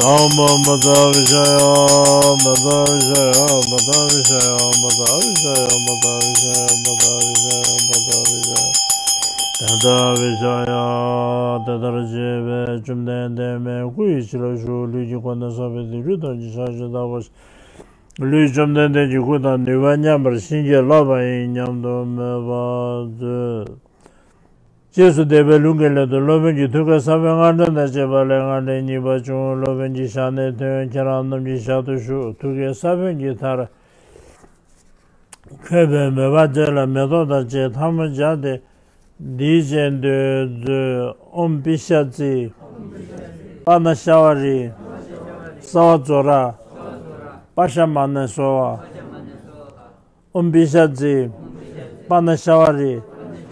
དང་པོ་མ་ཚ་བི་ཤ་ཡ། མ་ཚ་བི་ཤ་ཡ། མ་ཚ་བི་ཤ་ཡ། མ་ཚ་བི་ཤ་ཡ། མ་ཚ་བི་ཤ་ཡ། མ་ཚ་བི་ཤ་ཡ། མ་ཚ་བི་ཤ་ཡ། དེ་ལྟར་བྱས་པས་བཅོམ་ལྡན་འདས་མའི་སྐུ་ཡི་བྱིན་རླབས་ཤུགས་ལུས་ཀྱི་སྒོ་ནས་བསགས་པའི་སྡིག་སྒྲིབ་ཐམས་ཅད་ཞག་བཞི་དག་པ་ལུས་བཅོམ་ལྡན་འདས་ཀྱི་སྐུ་དང་ནུས་པ་མཉམ་པར་བྱིན་གྱིས་བརླབས་པ་ཡིན་སྙམ་དུ་མོས་པ་མཛོད། རྗེས་སུ་བཟླས་པའི་ལུང་གི་སླད་དུ་སློབ་དཔོན་གྱི་ཐུགས་ཀའི་ས་བོན་ལྔ་སྒྲ་དང་བཅས་པ་ལས་ལྔ་སྒྲ་གཉིས་པ་བྱུང་། སློབ་དཔོན་གྱི་ཞལ་ནས་ཐོན། ཁྱེད་རང་རྣམས་ཀྱི་ཞལ་དུ་ཞུགས། ཐུགས་ཀའི་ས་བོན་གྱི་མཐར་འཁོད་པའི་མོས་པ་དེ་ལ་མེ་ཏོག་དང་བཅས་ཐལ་མོ་སྦྱར་ཏེ་འདིའི་རྗེས་ཟློས་མཛོད། ཨོཾ་པི་ཤ་ཙི། པ་ན་ཤ་བ་རི། སརྦ་ཛྭ་ར། པྲ་ཤ་མ་ཎི་སྭཱ་ཧཱ། ཨོཾ་པི་ཤ་ཙི། པ་ན་ཤ་བ་རི།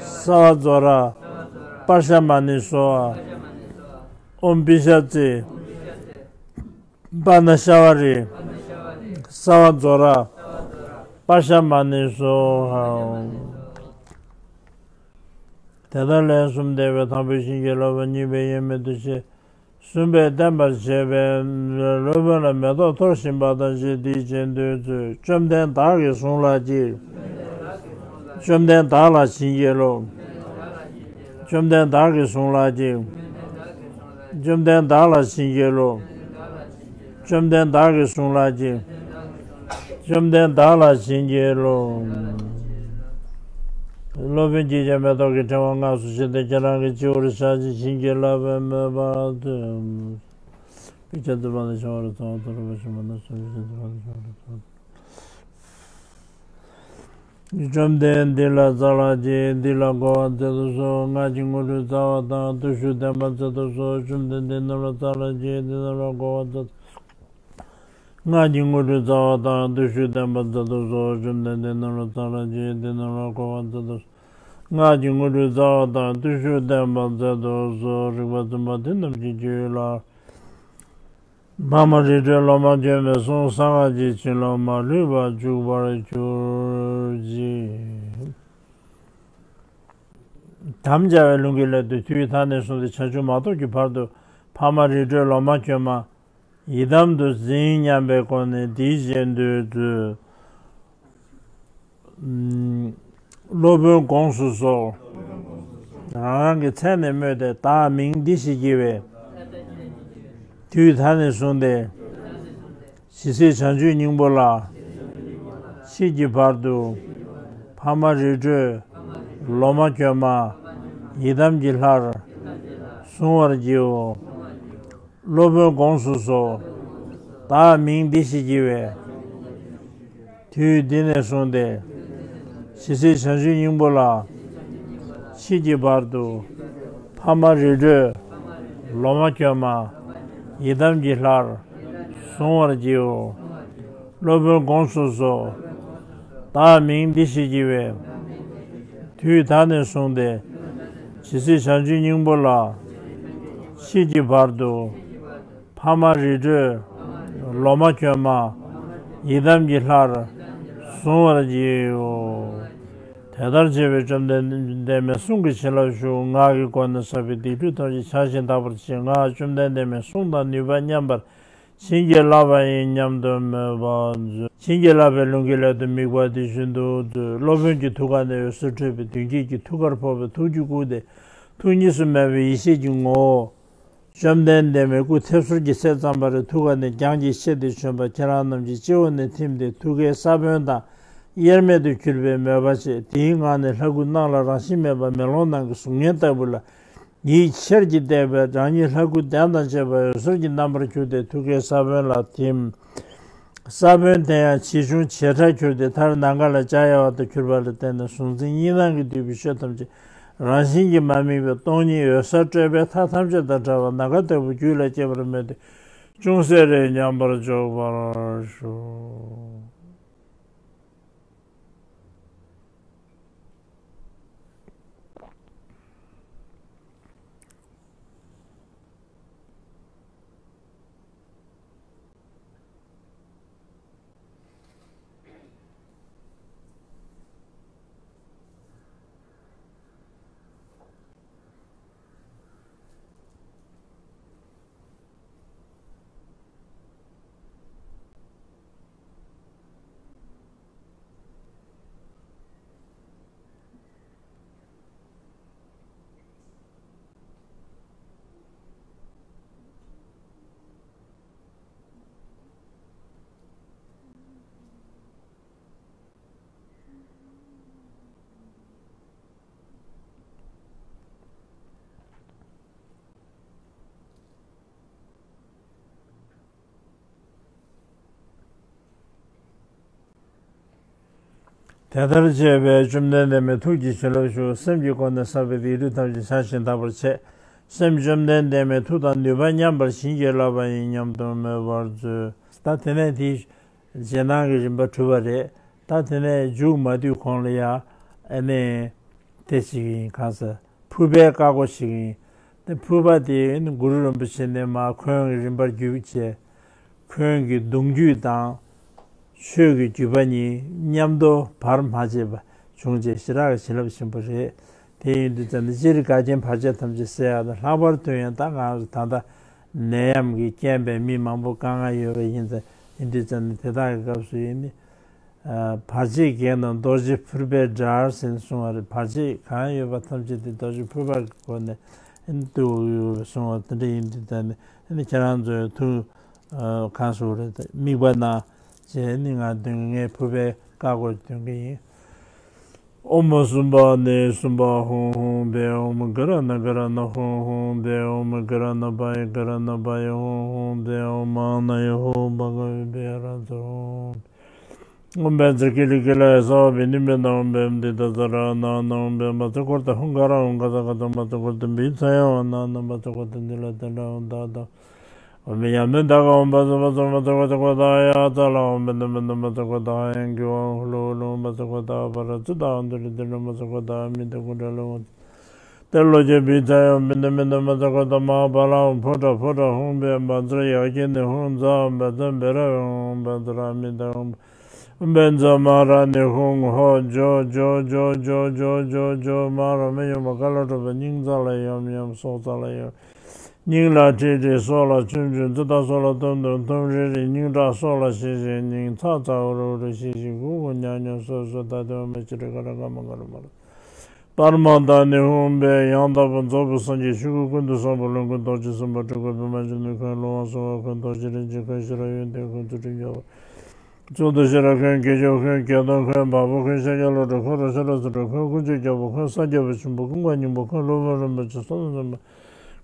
སརྦ་ཛྭ་ར། པྲ་ཤ་མ་ཎི་སྭཱ་ཧཱ། ཨོཾ་པི་ཤ་ཙི། པ་ན་ཤ་བ་རི། སརྦ་ཛྭ་ར། པྲ་ཤ་མ་ཎི་སྭཱ་ཧཱ། དེ་ལྟར་ལན་གསུམ་བཟླས་པས་དང་པོས་བྱིན་གྱིས་རློབ་པ། གཉིས་པས་དབྱེར་མེད་དུ་བྱས། གསུམ་པས་བརྟན་པར་བྱས་པས། སློབ་དཔོན་ལ་མེ་ཏོག་འཐོར་བཞིན་པ་དང་བཅས་དེའི་རྗེས་ཟློས་མཛོད། བཅོམ་ལྡན་བདག་གིས་གསུངས་ལགས་ཀྱིས། བཅོམ་ལྡན་བདག་ལ་བྱིན་གྱིས་རློབས། བཅོམ་ལྡན་བདག་གིས་གསུངས་ལགས་ཀྱིས། བཅོམ་ལྡན་བདག་ལ་བྱིན་གྱིས་རློབས། བཅོམ་ལྡན་བདག་གིས་གསུངས་ལགས་ཀྱིས། བཅོམ་ལྡན་བདག་ལ་བྱིན་གྱིས་རློབས། སློབ་དཔོན་གྱིས་ཀྱང་མེ་ཏོག་གི་ཕྲེང་བ་སྔགས་སུ་བྱས་ཏེ་ཁྱེད་རང་གི་སྤྱི་བོར་བཞག་ཅིང་བྱིན་གྱིས་བརླབས་པའི་མོས་པ་དུ། བཅོམ་ལྡན་འདས་ལ་བྱིན་གྱིས་བརླབས་པའི་མོས་པ་དུ། བཅོམ་ལྡན་འདས་འདི་ལ་སྩལ་ལགས་ཀྱིས། འདི་ལ་གོ་བར་མཛད་དུ་གསོལ། སྔགས་ཀྱི་དངོས་གྲུབ་སྩལ་བ་དང་བརྟུལ་ཞུགས་བསྟན་པར་མཛད་དུ་གསོལ། བཅོམ་ལྡན་འདས་འདི་ལ་སྩལ་ལགས་ཀྱིས། འདི་ལ་གོ་བར་མཛད་དུ། སྔགས་ཀྱི་དངོས་གྲུབ་སྩལ་བ་དང་བརྟུལ་ཞུགས་བསྟན་པར་མཛད་དུ་གསོལ། བཅོམ་ལྡན་འདས་འདི་ལ་སྩལ་ལགས་ཀྱིས། འདི་ལ་གོ་བར་མཛད་དུ་གསོལ། སྔགས་ཀྱི་དངོས་གྲུབ་སྩལ་བ་དང་བརྟུལ་ཞུགས་བསྟན་པར་མཛད་དུ་གསོལ། རིག་པ་འཛིན་པ་དེ་རྣམས་ཀྱི་རྒྱུད་ལ། འཕགས་མ་རི་ཁྲོད་ལོ་མ་གྱོན་མའི་གསུང་གསང་སྔགས་ཀྱི་བྱིན་རླབས་མ་ལུས་པ་འཇུག་པར་གྱུར་ཅིག་དམ་བཅའ་བའི་ལུང་གི་སླད་དུ་དུས་ད་ནས་བཟུང་སྟེ་བྱང་ཆུབ་མ་ཐོབ་ཀྱི་བར་དུ་འཕགས་མ་རི་ཁྲོད་ལོ་མ་གྱོན་མ་ཡི་དམ་དུ་འཛིན་སྙམ་པའི་སྒོ་ནས་འདིའི་རྗེས་ཟློས་མཛོད། སློབ་དཔོན་དགོངས་སུ་གསོལ། རང་རང་གི་མཚན་ནས་སྨོས་ཏེ། བདག་མིང་འདི་ཞེས་བགྱི་བའི། དུས་ད་ནས་བཟུང་སྟེ། ཇི་སྲིད་བྱང་ཆུབ་སྙིང་པོ་ལ། མཆིས་ཀྱི་བར་དུ། འཕགས་མ་རི་ཁྲོད། ལོ་མ་གྱོན་མ། ཡི་དམ་གྱི་ལྷར། གཟུང་བར་བགྱིའོ། སློབ་དཔོན་དགོངས་སུ་གསོལ། བདག་མིང་འདི་ཞེས་བགྱི་བའི། དུས་འདི་ནས་བཟུང་སྟེ། ཇི་སྲིད་བྱང་ཆུབ་སྙིང་པོ་ལ། མཆིས་ཀྱི་བར་དུ། འཕགས་མ་རི་ཁྲོད། ལོ་མ་གྱོན་མ། ཡི་དམ་གྱི་ལྷར། གཟུང་བར་བགྱིའོ། སློབ་དཔོན་དགོངས་སུ་གསོལ། བདག་མིང་འདི་ཞེས་བགྱི་བའི། དུས་ད་ནས་བཟུང་སྟེ། ཇི་སྲིད་བྱང་ཆུབ་སྙིང་པོ་ལ། མཆིས་ཀྱི་བར་དུ། འཕགས་མ་རི་ཁྲོད། ལོ་མ་གྱོན་མ། ཡི་དམ་གྱི་ལྷར། གཟུང་བར་བགྱིའོ། དེ་ལྟར་བྱས་པས་བཅོམ་ལྡན་འདས་མའི་གསུང་གི་བྱིན་རླབས་ཞུགས། ངག་གི་སྒོ་ནས་བསགས་པའི་སྡིག་སྒྲིབ་ཐམས་ཅད་བྱང་ཞིང་དག་པར་བྱེད། ངག་བཅོམ་ལྡན་འདས་མའི་གསུང་དང་ནུས་པ་མཉམ་པར་བྱིན་གྱིས་བརླབས་པ་ཡིན་སྙམ་དུ་མོས་པ་མཛོད། བྱིན་གྱིས་བརླབས་པའི་ལུང་གི་སླད་དུ་དམིགས་པ་འདི་བཞིན་དུ་མཛོད། སློབ་དཔོན་གྱི་ཐུགས་ཀ་ནས་འོད་ཟེར་འཕྲོས་པས་མདུན་བསྐྱེད་ཀྱི་ཐུགས་ཀར་ཕོག་པས་ཐུགས་རྒྱུད་བཀུག་སྟེ། ཐུགས་གཉིས་སུ་མེད་པའི་ཡེ་ཤེས་ཀྱི་ངོ་བོ། བཅོམ་ལྡན་འདས་མའི་སྐུ་ཐེབས་གསུམ་གྱི་ཚད་ཙམ་པ་རེ་ཐུགས་ཀ་ནས་རྒྱང་གིས་ཆད་དེ་བྱོན་པ་ཁྱེད་རང་རྣམས་ཀྱི་སྤྱི་བོ་ནས་ཐིམ་སྟེ་ཐུགས་ཀའི་ས་བོན་དང་དབྱེར་མེད་དུ་གྱུར་པའི་མོས་པ་བྱས། དེའི་ངང་ནས་ལྷ་སྐུ་སྣང་ལ་རང་བཞིན་མེད་པ་མེ་ལོང་ནང་གི་གཟུགས་བརྙན་ལྟ་བུ་ལ་ཡིད་ཆེར་གྱིས་བལྟས་པས། རང་ཉིད་ལྷ་སྐུ་གདན་དང་བཅས་པ་འོད་ཟེར་གྱི་རྣམ་པར་གྱུར་ཏེ་ཐུགས་ཀའི་ས་བོན་ལ་ཐིམ། ས་བོན་དེ་ཡང་ཇེ་ཆུང་ཇེ་ཕྲར་གྱུར་ཏེ་མཐར་ནམ་མཁའ་ལ་འཇའ་ཡལ་བ་དང་གྱུར་པ་ལ་བརྟེན་ནས་གཟུང་འཛིན་གཉིས་སྣང་གིས་བསྡུས་པའི་ཆོས་ཐམས་ཅད་རང་བཞིན་གྱིས་མ་དམིགས་པའི་སྟོང་ཉིད་འོད་གསལ་སྤྲོས་པས་མཐའ་ཐམས་ཅད་དང་བྲལ་བ་ནམ་མཁའ་ལྟ་བུ་རྒྱུད་ལ་སྐྱེས་པར་མོས་ཏེ་ཅུང་ཟད་རེ་མཉམ་པར་འཇོག་པར་ཞུ། དེ་ལྟར་བྱས་པས་བཅོམ་ལྡན་འདས་མའི་ཐུགས་ཀྱི་བྱིན་རླབས་ཞུགས། སེམས་ཀྱི་སྒོ་ནས་བསགས་པའི་སྡིག་སྒྲིབ་ཐམས་ཅད་བྱང་ཞིང་དག་པར་བྱས། སེམས་བཅོམ་ལྡན་འདས་མའི་ཐུགས་དང་ནུས་པ་མཉམ་པར་བྱིན་གྱིས་བརླབས་པ་ཡིན་སྙམ་དུ་མོས་པར་མཛོད། ད་དེ་ནས་དེའི་རྗེས་གནང་གི་རིམ་པ་གྲུབ་པ་རེད། ད་དེ་ནས་མཇུག་མ་བསྡུས་གོང་ལ་ཡང་ཨ་ནི་དེ་ཞིག་ཡིན། གང་ཟེར། ཕུར་པའི་བཀའ་བསྒོ་ཞིག་ཡིན། དེ་ཕུར་པ་དེ་ནི་གུ་རུ་རིན་པོ་ཆེ་ནས་མར་འཁོན་གྱི་རིམ་པར་བརྒྱུད་བྱས། འཁོན་གྱི་གདུང་རྒྱུད་དང་ཆོས་ཀྱི་བརྒྱུད་པ་གཉིས་མཉམ་དུ་བར་མ་ཆད་པ་བྱུང་བྱས་ཞེ་དྲག་གི་བྱིན་རླབས་ཆེན་པོ་རེད། དེ་ཡིན་དུས་ཙམ་ནས་སྤྱིར་འགལ་རྐྱེན་བར་ཆད་ཐམས་ཅད་སེལ་ཡག་དང་། ལྷག་པར་དུ་ཡང་ད་ང་རང་ཚོ་ད་ལྟ་ནད་ཡམས་ཀྱི་རྐྱེན་པས་མི་མང་པོ་དཀའ་ངལ་ཡོད་པ་ཡིན་ཙང་། ཡིན་དུས་ཙམ་ནས་དེ་དག་གི་སྐབས་སུ་ཡིན་ནི། ཨ། བར་ཆད་བགེགས་རྣམས་རྡོ་རྗེ་ཕུར་པས་བསྒྲལ་ཟེར་གསུངས་པ་རེད། བར་ཆད་གང་ཡོད་པ་ཐམས་ཅད་དེ་རྡོ་རྗེ་ཕུར་པ་གི་སྒོ་ནས་ཨ་ནི་བཏུལ་ཡོད་པ་གསུངས་པ་དེ་འདྲ་ཡིན་དུས་ཙམ་ནས་ཨ་ནི་ཁྱེད་རང་ཚོས་ཐུགས། ཨ། གང་ཞུ་རེད། དམིགས་པ་གནང་བྱས་ནི་ང་འདོན་གྱི། ངས་ཕུར་པའི་བཀའ་བསྒོ་འདོན་གྱི་ཡིན། ཨོཾ་སུམྦྷ་ནི་སུམྦྷ་ཧཱུྃ་ཧཱུྃ་ཕཊ། ཨོཾ་ག་ར་ཎ་ག་ར་ཎ་ཧཱུྃ་ཧཱུྃ་ཕཊ། ཨོཾ་ག་ར་ཎ་པ་ཡེ་ག་ར་ཎ་པ་ཡེ་ཧཱུྃ་ཧཱུྃ་ཕཊ། ཨོཾ་མ་ཎ་ཡེ་ཧཱུྃ་ཕཊ་ག་ཝེ་བྷྱ་ཧ་ར་ཙ་ཧཱུྃ། ཨོཾ་བཛྲ་ཀི་ལི་ཀི་ལ་ཡེ་སརྦ་བི་ནི་མི་ཏ། ཨོཾ་བཻ་མ་ཏི་ཏ་ཙ་ར་ཎ་ཎ། ཨོཾ་བཻ་མ་ཙ་ཀུ་ཏ་ཧཱུྃ་ཀ་ར་ཧཱུྃ་ཀ་ཙ་ཀ་ཏ། མ་ཙ་ཀུ་ཏ་བི་ཙ་ཡ་ཝ་ཎ་ཎ། མ་ཙ་ཀུ་ཏ་ནི་ལ་ཏ་ཌ་ཝ་ཏ་ཏ། ཨོཾ་ཡ་མི་ཏ་ག་ཨོཾ་བཛྲ་བཛྲ། མ་ཙ་ཀུ་ཏ་ཀུ་ཏ་ཡ་ཙ་ལ། ཨོཾ་བི་ནི་མི་ཏ། མ་ཙ་ཀུ་ཏ་ཧ་ཡང་གི་ཝ་ཧུ་ལུ་ཧུ་ལུ། མ་ཙ་ཀུ་ཏ་པ་ར་ཙི་ཏ་ཨ་དུ་རི་དི་རི། མ་ཙ་ཀུ་ཏ་མི་ཏ་ཀུ་ཏ་ལ་ཝ་ཏི་ལོ་ཀྱ་བི་ཙ་ཡ། ཨོཾ་བི་ནི་མི་ཏ། མ་ཙ་ཀུ་ཏ་མ་ཧཱ་བ་ལ། ཨོཾ་ཕུ་ཊ་ཕུ་ཊ་ཧཱུྃ་ཕཊ། བཛྲ་ཡ་ཀི་ནི་ཧཱུྃ་ཛ། ཨོཾ་བཛྲ་བི་ར་ཝེ་ཧཱུྃ། བཛྲ་མི་ཏ་ཧཱུྃ། ཨོཾ་བཛྲ་མ་ར་ཎི་ཧཱུྃ་ཧོ། ཇོ་ཇོ་ཇོ། མ་ར་མི་ཡོང་བ་ཀ་ལ་སྒྲོག་པའི། སྙིང་རྩ་ལ་ཡོམ་ཡོམ། སྲོག་རྩ་ལ་ཡོམ། སྙིང་ལ་ཁྲིལ་ཁྲིལ། སྲོག་ལ་ཆུམ་ཆུམ། ཙི་ཏ་སྲོག་ལ་ཐུམ་ཐུམ། ཐུམ་རིལ་རིལ། སྙིང་ཁྲག་སྲོག་ལ་ཤིག་ཤིག། སྙིང་ཚ་ཚ། འུར་འུར། ཤིག་ཤིག། གུག་གུག། ཉག་ཉོག། སོད་སོད། ད་དེ་བ་མི་ཅི་རི་ཀ་ར་ཀ་མ་ཀ་ར་མ་ར། པར་མ་དྷ་ནི་ཧཱུྃ་ཕཊ། ཡང་དག་པར་རྫོགས་པའི་སངས་རྒྱས། ཆོས་སྐུ་ཀུན་ཏུ་བཟང་པོ། ལོངས་སྐུ་རྡོ་རྗེ་སེམས་དཔའ། སྤྲུལ་སྐུ་པདྨ་འབྱུང་གནས། འཁོན་ཀླུ་དབང་གསོལ་བ། འཁོན་རྡོ་རྗེ་རིན་ཆེན། འཁོན་ཤེས་རབ་ཡོན་ཏན། འཁོན་ཚུལ་ཁྲིམས་རྒྱལ་པོ། ཚུལ་དུ་ཤེས་རབ། འཁོན་དགེ་སྦྱོར། འཁོན་བགེགས་གཏོར། འཁོན་བ་སྤུ། འཁོན་ཤཱཀྱ་བློ་གྲོས། འཁོན་རོ་ཤ་ར་སུ་འཁོན་དཀོན་མཆོག་རྒྱལ་པོ། འཁོན་སངས་རྒྱས་པ་ཆེན་པོ། འཁོན་བཀའ་རྙིང་པ། འཁོན་སློབ་དཔོན་རིན་པོ་ཆེ། བསོད་ནམས་ཆེན་པོ།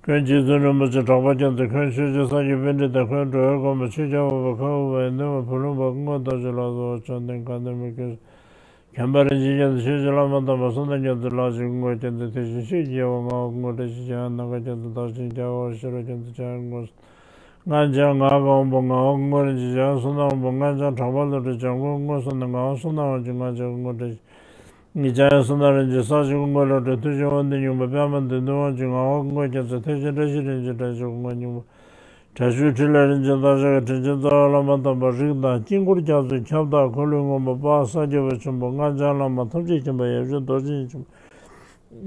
འཁོན་རྗེ་བཙུན་རིན་པོ་ཆེ། གྲགས་པ་རྒྱ་མཚོ། འཁོན་ཆོས་རྗེ་སངས་རྒྱས་པཎྜི་ཏ། འཁོན་འགྲོ་བའི་མགོན་པོ། ཆོས་རྒྱལ་བ་པོ། འཁོན་དབུ་མའི་ནུས་པ། བུ་ལོན་པ། འཁོན་དག་ཆོས་ལ་སོགས་པ། མཆོད་རྟེན་གང་འདུལ་མི་དགེ་བ། མཁན་པ་རིན་ཆེན་རྒྱ་མཚོ། ཆོས་ཀྱི་བླ་མ་དམ་པ་གསང་བདག་རྒྱ་མཚོ་ལ་ཞིག་དགོངས། རྒྱ་མཚོ་དེ་བཞིན་གཤེགས་ཀྱི་རྒྱལ་པོ་ལ་དགོངས། བཀྲ་ཤིས་འཆང་ཡང་ནམ་མཁའ་རྒྱ་མཚོ། བདག་གཞན་རྒྱལ་བ་ཤེས་རབ་རྒྱ་མཚོ་ལ་དགོངས། སྔགས་འཆང་ངག་གི་དབང་པོ་ངག་དབང་སྐུ་ངོ་རིན་ཆེན་འཆང་། བསོད་ནམས་དབང་པོ་སྔགས་འཆང་གྲགས་པ་བློ་གྲོས་འཆང་། སྐུ་ངོ་བསོད་ནམས་ངག་དབང་བསོད་ནམས་དབང་ཕྱུག་སྔགས་འཆང་སྐུ་ངོ་བཀྲ་ཤིས། ངག་འཆང་ཡང་བསོད་ནམས་རིན་ཆེན་ས་ཞིང་སྐུ་ངོ་བློ་གྲོས། མཐུ་ཆེན་དབང་འདུས་སྙིང་པོ་པདྨ་འདུས་འདུས་དབང་ཕྱུག་ངག་དབང་སྐུ་ངོ་རྒྱ་མཚོ། མཐུ་ཆེན་བཀྲ་ཤིས་རིན་ཆེན་བཀྲ་ཤིས་སྐུ་ངོ་སྙིང་པོ། དྲག་ཤུལ་ཕྲིན་ལས་རིན་ཆེན་སྟག་ཞལ་གྱི་དྲིན་ཅན་རྩ་བའི་བླ་མ་དམ་པ་རིགས་དང་དཀྱིལ་འཁོར་རྒྱ་མཚོའི་ཁྱབ་བདག་འཁོར་ལོའི་མངོན་པ་དཔལ་སངས་རྒྱས་པ་ཆེན་པོ། སྔགས་འཆང་བླ་མ་ཐམས་ཅད་མཁྱེན་པ་ཡབ་རྗེ་རྡོ་རྗེ་འཆང་།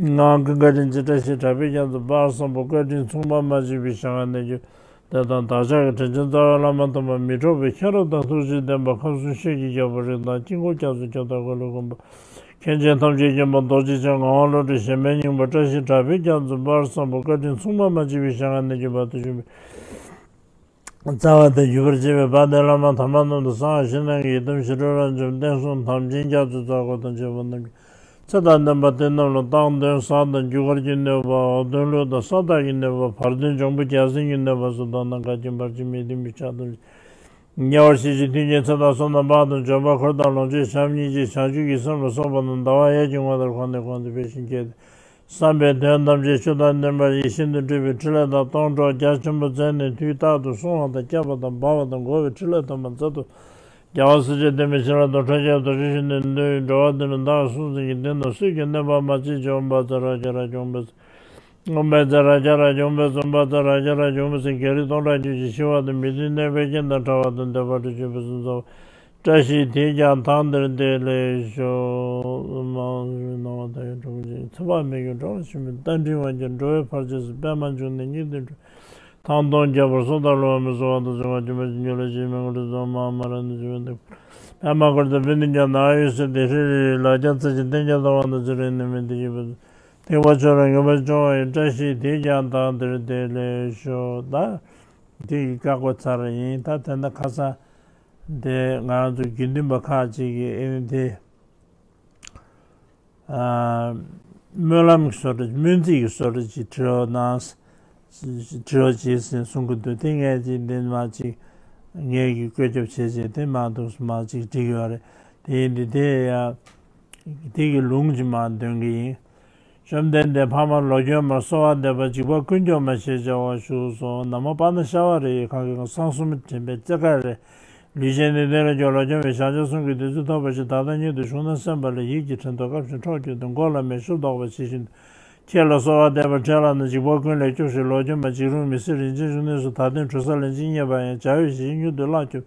ངག་དབང་ཀུན་དགའ་རིན་ཆེན་བཀྲ་ཤིས་གྲགས་པའི་རྒྱ་མཚོ། དཔལ་བཟང་པོ་བཀའ་དྲིན་མཚུངས་པ་མ་མཆིས་པའི་ཞལ་སྔ་ནས་བརྒྱུད། དེ་དང་བདག་ཅག་གི་དྲིན་ཅན་རྩ་བའི་བླ་མ་དམ་པ་མི་འཕྲོགས་པའི་མཁྱེན་རབ་དང་ཐུགས་རྗེ་ལྡན་པ་ཁམས་གསུམ་ཤེལ་གྱི་རྒྱལ་པོ། རིགས་དང་དཀྱིལ་འཁོར་རྒྱ་མཚོའི་ཁྱབ་བདག་འཁོར་ལོའི་མགོན་པོ། མཁན་ཆེན་ཐམས་ཅད་མཁྱེན་པ་རྡོ་རྗེ་འཆང་། ངག་དབང་བློ་གྲོས་གཞན་ཕན་སྙིང་པོ། བཀྲ་ཤིས་གྲགས་པའི་རྒྱ་མཚོ། དཔལ་བཟང་པོ་བཀའ་དྲིན་མཚུངས་པ་མ་མཆིས་པའི་ཞལ་སྔ་ནས་བརྒྱུད་པ་དུ་བྱུང་བའི་རྩ་བ་དང་བརྒྱུད་པར་བཅས་པའི་དཔལ་ལྡན་བླ་མ་དམ་པ་རྣམས་དང་། གསང་བ་ཞིང་རྣམས་ཀྱི་ཡི་དམ་ཞི་ཁྲོ་རབ་འབྱམས། བསྟན་སྲུང་དམ་ཅན་རྒྱ་མཚོའི་རྩ་འཁོར་དང་བཅས་པ་རྣམས་ཀྱི་ཚེ་དང་བསྟན་པ། དེ་རྣམས་ལ་བཏང་འདོན་བཟང་དང་རྒྱུ་སྐར་གྱི་གནོད་པ། འོག་འདོན་ལུག་དང་ས་བདག་གི་གནོད་པ། བར་འདོན་འབྱུང་པོ་རྒྱལ་བསེན་གྱི་གནོད་པ་སོགས་དག་ན་འགལ་རྐྱེན་བར་ཆད་མི་མཐུན་པའི་ཆགས་སྡང་། དམྱལ་བར་ཤི་ཞིང་མཐུན་རྐྱེན་ཚེ་དང་བསོད་ནམས་དཔལ་དང་འབྱོར་པ། འཁོར་དང་ལོངས་སྤྱོད་བྱམས་སྙིང་རྗེ་བྱང་ཆུབ་ཀྱི་སེམས་ལ་སོགས་པ་རྣམས་ཟླ་བ་ཡས་ཀྱི་ངོ་ལྟར་གོང་ནས་གོང་དུ་འཕེལ་ཞིང་རྒྱས་ཏེ། བསམ་པའི་དོན་ཐམས་ཅད་ཆོས་དང་ལྡན་པ་ཡིད་བཞིན་དུ་འགྲུབ་པའི་ཕྲིན་ལས་དང་སྟོང་གྲོགས་རྒྱ་ཆེན་པོ་མཛད་ནས་དུས་རྟག་ཏུ་སྲུང་བ་དང་བསྐྱབ་པ་དང་སྦ་བ་དང་འགོག་པའི་ཕྲིན་ལས་དམ་པ་མཛད་དོ། རྒྱལ་བ་སྲས་བཅས་བསྟན་པའི་བྱིན་རླབས་དང་ཁྲོ་རྒྱལ་རྡོ་རྗེ་ཞི་བདེའི་མདོས་ཡོན་འགྲོ་བ་འདི་ནི་བདག་གིས་སྲུང་ཟིན་གྱི། འདི་ནི་སྲོད་ཀྱི་གནོད་པ་མ་མཆིས་ཀྱང་། ཨོཾ་བཛྲ་རཀྵ་རཀྵ་ཀྱོཾ་བཛྲ། ཨོཾ་བཛྲ་རཀྵ་རཀྵ་ཀྱོཾ་བཛྲ། ཨོཾ་བཛྲ་རཀྵ་རཀྵ་ཀྱོཾ་བཛྲ། བགེགས་རིགས་སྟོང་ཕྲག་བཅུ་གཅིག་ཞི་བ་དང་། མི་མཐུན་གནོད་པའི་རྐྱེན་དང་བྲལ་བ་དང་། འདོད་པ་འགྲུབ་ཅིང་ཕུན་སུམ་ཚོགས་པ། བཀྲ་ཤིས་དེས་ཀྱང་དེང་འདིར་བདེ་ལེགས་ཤོག། མ་ཧོ་སྣང་བ་དང་ཡང་གྲོགས་ཀྱི་ཚེ་དཔག་མེད་ཀྱི་འགྲོ་བ་ཆེན་པོའི་རྟ་མགྲིན་དབང་གྱུར། འགྲོ་བའི་བར་ཆད་སོལ། པདྨ་འབྱུང་གནས་སྙིགས་དུས་འགྲོ། ཐང་སྟོང་རྒྱལ་པོར་སྲོག་དང་བསླུ་བ་མེད། གསོལ་བ་དང་གསོལ་བ་སྦྱིན་པ་ཅིང་འབྱུང་ལ་ཕྱིར་མི་མངོན་སྤྲུལ་ཚོགས། མ་ཧཱ་མ་ར་ཎི་ཞི་བའི་མདོས། པདྨ་བཀུར་སྟི་པུཎྜི་ཉཱ་ན་ཨ་ཡུ་སིདྡྷི་ཧྲཱི་ཧྲཱི། ལག་བརྒྱ་རྩ་གཅིག་བསྟན་རྒྱ་དང་དབང་དང་ཚུལ་ཁྲིམས་ནུས་མེད་བདེ་སྐྱིད་ཕུན་སུམ། ཐེག་པ་ཆོས་རབ་མངོན་པར་སྤྱོད་པ་ཡི། བཀྲ་ཤིས་དེས་ཀྱང་དེང་འདིར་བདེ་ལེགས་ཤོག། ད་དེ་ཡི་བཀའ་བསྒོ་ཚར་ཡིན། ད་དེ་འདྲ་ཁ་སང་དེ་ང་རང་ཚོ་དགེ་འདུན་པ་ཁག་ཅིག་གིས་ཨེ་ནི་དེ། ཨ། སྨོན་ལམ་གྱི་བཟོ་འདྲ། སྨོན་ཚིག་གི་བཟོ་འདྲ་ཅིག་བྲི་རོགས་གནང་། བྲི་རོགས་བྱེད་ཟེར་གསུང་གི་འདུག་དེ་ངས་ཅིག་འདི་མ་ཅིག་ངས་ཀྱི་བཀོད་ཁྱབ་བྱས་བྱས་དེ་མ་འདུག་མ་ཅིག་བྲིས་ཡོད་རེད། དེ་ཡིན་དུས་དེ་ཡ། དེ་གི་ལུང་ཅིག་མ་འདོན་གི་ཡིན། བཅོམ་ལྡན་འདས་འཕགས་མ་ལོ་གྱོན་མར་གསོལ་བ་འདེབས་པ། འཇིགས་པ་ཀུན་སྐྱོབ་མ་ཞེས་བྱ་བ་བཞུགས་སོ། ན་མོ་པཱ་ཎ་ཤ་བ་རི་ཡི་གང་གི་གང་། གསང་གསུམ་དྲན་པའི་རྩེ་དགའ་རེད། ལུས་ཅན་ནད་གདོན་ལས་སྐྱོབ་ལོ་གྱོན་མའི། བྱང་ཆུབ་གསུམ་གྱི་བདུད་རྩི་ཐོབ་པར་ཤོག། བདག་དང་མཉམ་དུ་བཞུགས་གནས་སེམས་དཔའ་ལ། ཡིད་ཀྱི་དྲན་རྟོག་སྐབས་ཤིག་འཕྲོག་གྱུར་ཏེ། མགོ་ལ་མེ་ཤོག་ལྡོག་པ་ཇི་བཞིན་དུ། ཁྱེད་ལ་གསོལ་བ་འདེབས་པར་ཕྲད་ལགས་ན། འཇིགས་པ་ཀུན་ལས་སྐྱོབས་ཤིག་ལོ་གྱོན་མ། འཇིགས་རུང་མི་སྲིད་རིན་ཆེན་གཞོན་ནུ་སོགས། བདག་དོན་གྲུབ་ས་ལན་གཅིག་རྙེད་པ་ཡང་། བྱ་བའི་གཞི་ཤིང་མྱུར་དུ་བརླག་གྱུར།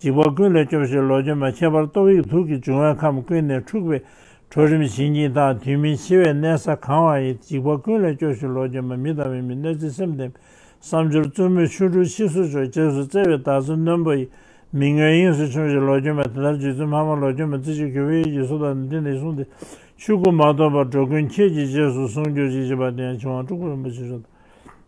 འཇིགས་པ་ཀུན་ལས་སྐྱོབས་ཤིག་ལོ་གྱོན་མ། ཁྱད་པར་ཏོག་དབྱིབས་དུག་གིས་འབྱུང་བའི་ཁམས་ཀུན་ནས་འཁྲུགས་པའི་ འཕྲོ་རིམ་བྱིན་གྱིས་བདག་དུས་མིན་འཆི་བའི་གནས་ས་གང་བ་ཡི། འཇིགས་པ་ཀུན་ལས་སྐྱོབས་ཤིག་ལོ་གྱོན་མ། མི་དང་མི་མིན་གནོད་འཚེ་སེམས་ལྡན་པའི། བསམ་སྦྱོར་རྩུབ་མོས་ཆུ་འཁྲུལ་ཕྱིས་སུ་ཕྱོགས། རྗེས་སུ་བརྩེ་བའི་བདག་འཛིན་རྣོན་པོ་ཡི། མི་མངོན་དབྱིངས་སུ་ཕྱུང་ཞིག་ལོ་གྱོན་མ། དེ་ལྟར་རྗེ་བཙུན་འཕགས་མ་ལོ་གྱོན་མ་བརྩེ་ཞིང་གུས་པ་ཡིད་ཀྱིས་གསོལ་བ་འདི་ནི་གསུངས་ཏེ། ཆོས་སྐུ་མ་ཐོབ་བར་འགྲོ་ཀུན་ཁྱེད་ཀྱི་རྗེས་སུ་བཟུང་གྱུར་ཅིག་ཅེས་པ་དེ་ཡང་ཆོས་དབང་སྤྲུལ་སྐུ་རིན་པོ་ཆེ་མཆོག་དང་།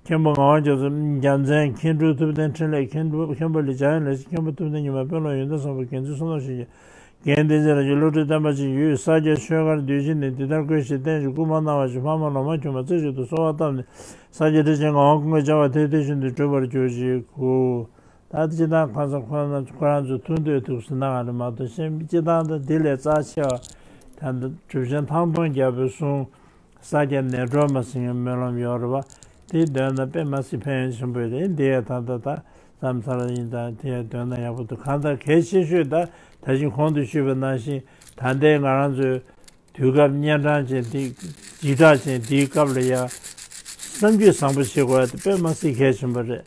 མཁན་པོ་ངག་དབང་རྒྱ་མཚོ། རྒྱལ་མཚན་མཁན་སྤྲུལ་ཐུབ་བསྟན་འཕྲིན་ལས། མཁན་སྤྲུལ་མཁན་པོ་ལི་འཇམ་དབྱངས་ལེགས་བཤད། མཁན་པོ་ཐུབ་བསྟན་ཉི་མ། དཔོན་སློབ་ཡོན་ཏན་བཟང་པོ། རྒྱལ་མཚན་བསོད་ནམས་ཞིང་གཤེགས། རྒན་བསྟན་འཛིན་རང་བཞིན། བློ་གྲོས་བསྟན་པ་ཆེན་ཡོད། ས་སྐྱ་ཆོས་སྒར་འདུས་བྱས་ནས། འདི་ལྟར་བསྐོས་ཤིག་བསྟན་ཞིང་སྐུལ་མ་གནང་བ་ཞིག་འཕགས་མ་ལོ་མ་གྱོན་མ་བརྩེ་ཞིང་དུ་གསོལ་བ་བཏབ་ནས། ས་སྐྱ་ཁྲི་ཆེན་ངག་དབང་ཀུན་དགའ་རྒྱལ་བ་དེ་དེ་བཞིན་དུ་གྲུབ་པར་གྱུར་ཅིག་གུ། ད་སྤྱིར་བཏང་ཁ་སང་ཁོ་རང་ཁོ་རང་ཚོ་ཐུགས་འདོད་ཐུགས་སུ་གནང་བ་རེད་མ་གཏོགས། གཞན་སྤྱིར་བཏང་ད་འདི་ལས་རྩ་ཆེ་བ་ད་ལྟ་གྲུབ་ཆེན་ཐང་སྟོང་རྒྱལ་པོའི་གསུང་། ས་སྐྱ་ནས་གྲོལ་མ་ཟིན་ཡང་སྨོན་ལམ་ཡོད་རེད་པ། དེ་འདོན་ན་དཔེ་མ་སྲིད་ཕན་ཡོན་ཆེན་པོ་རེད། འདི་ཡང་ད་ལྟ་ད་བསམ་ཚར་ཡིན། ད་དེ་ཡང་འདོན་ན་ཡག་པོ་འདུག་གང་ལྟར་གལ་ཆེ་ཤོས་ད་ད་གིན་གོང་དུ་ཞུས་པ་ནང་བཞིན། ད་ལྟའི་ང་རང་ཚོའི་དུས་སྐབས་གཉན་འཕྲང་ཅན་འདི། འཇིགས་སྐྲག་ཅན་འདིའི་སྐབས་ལ་ཡང་བསམ་རྒྱུད་བཟང་པོ་བྱེད་དགོས་པ་དེ་དཔེ་མ་སྲིད་གལ་ཆེན་པོ་རེད།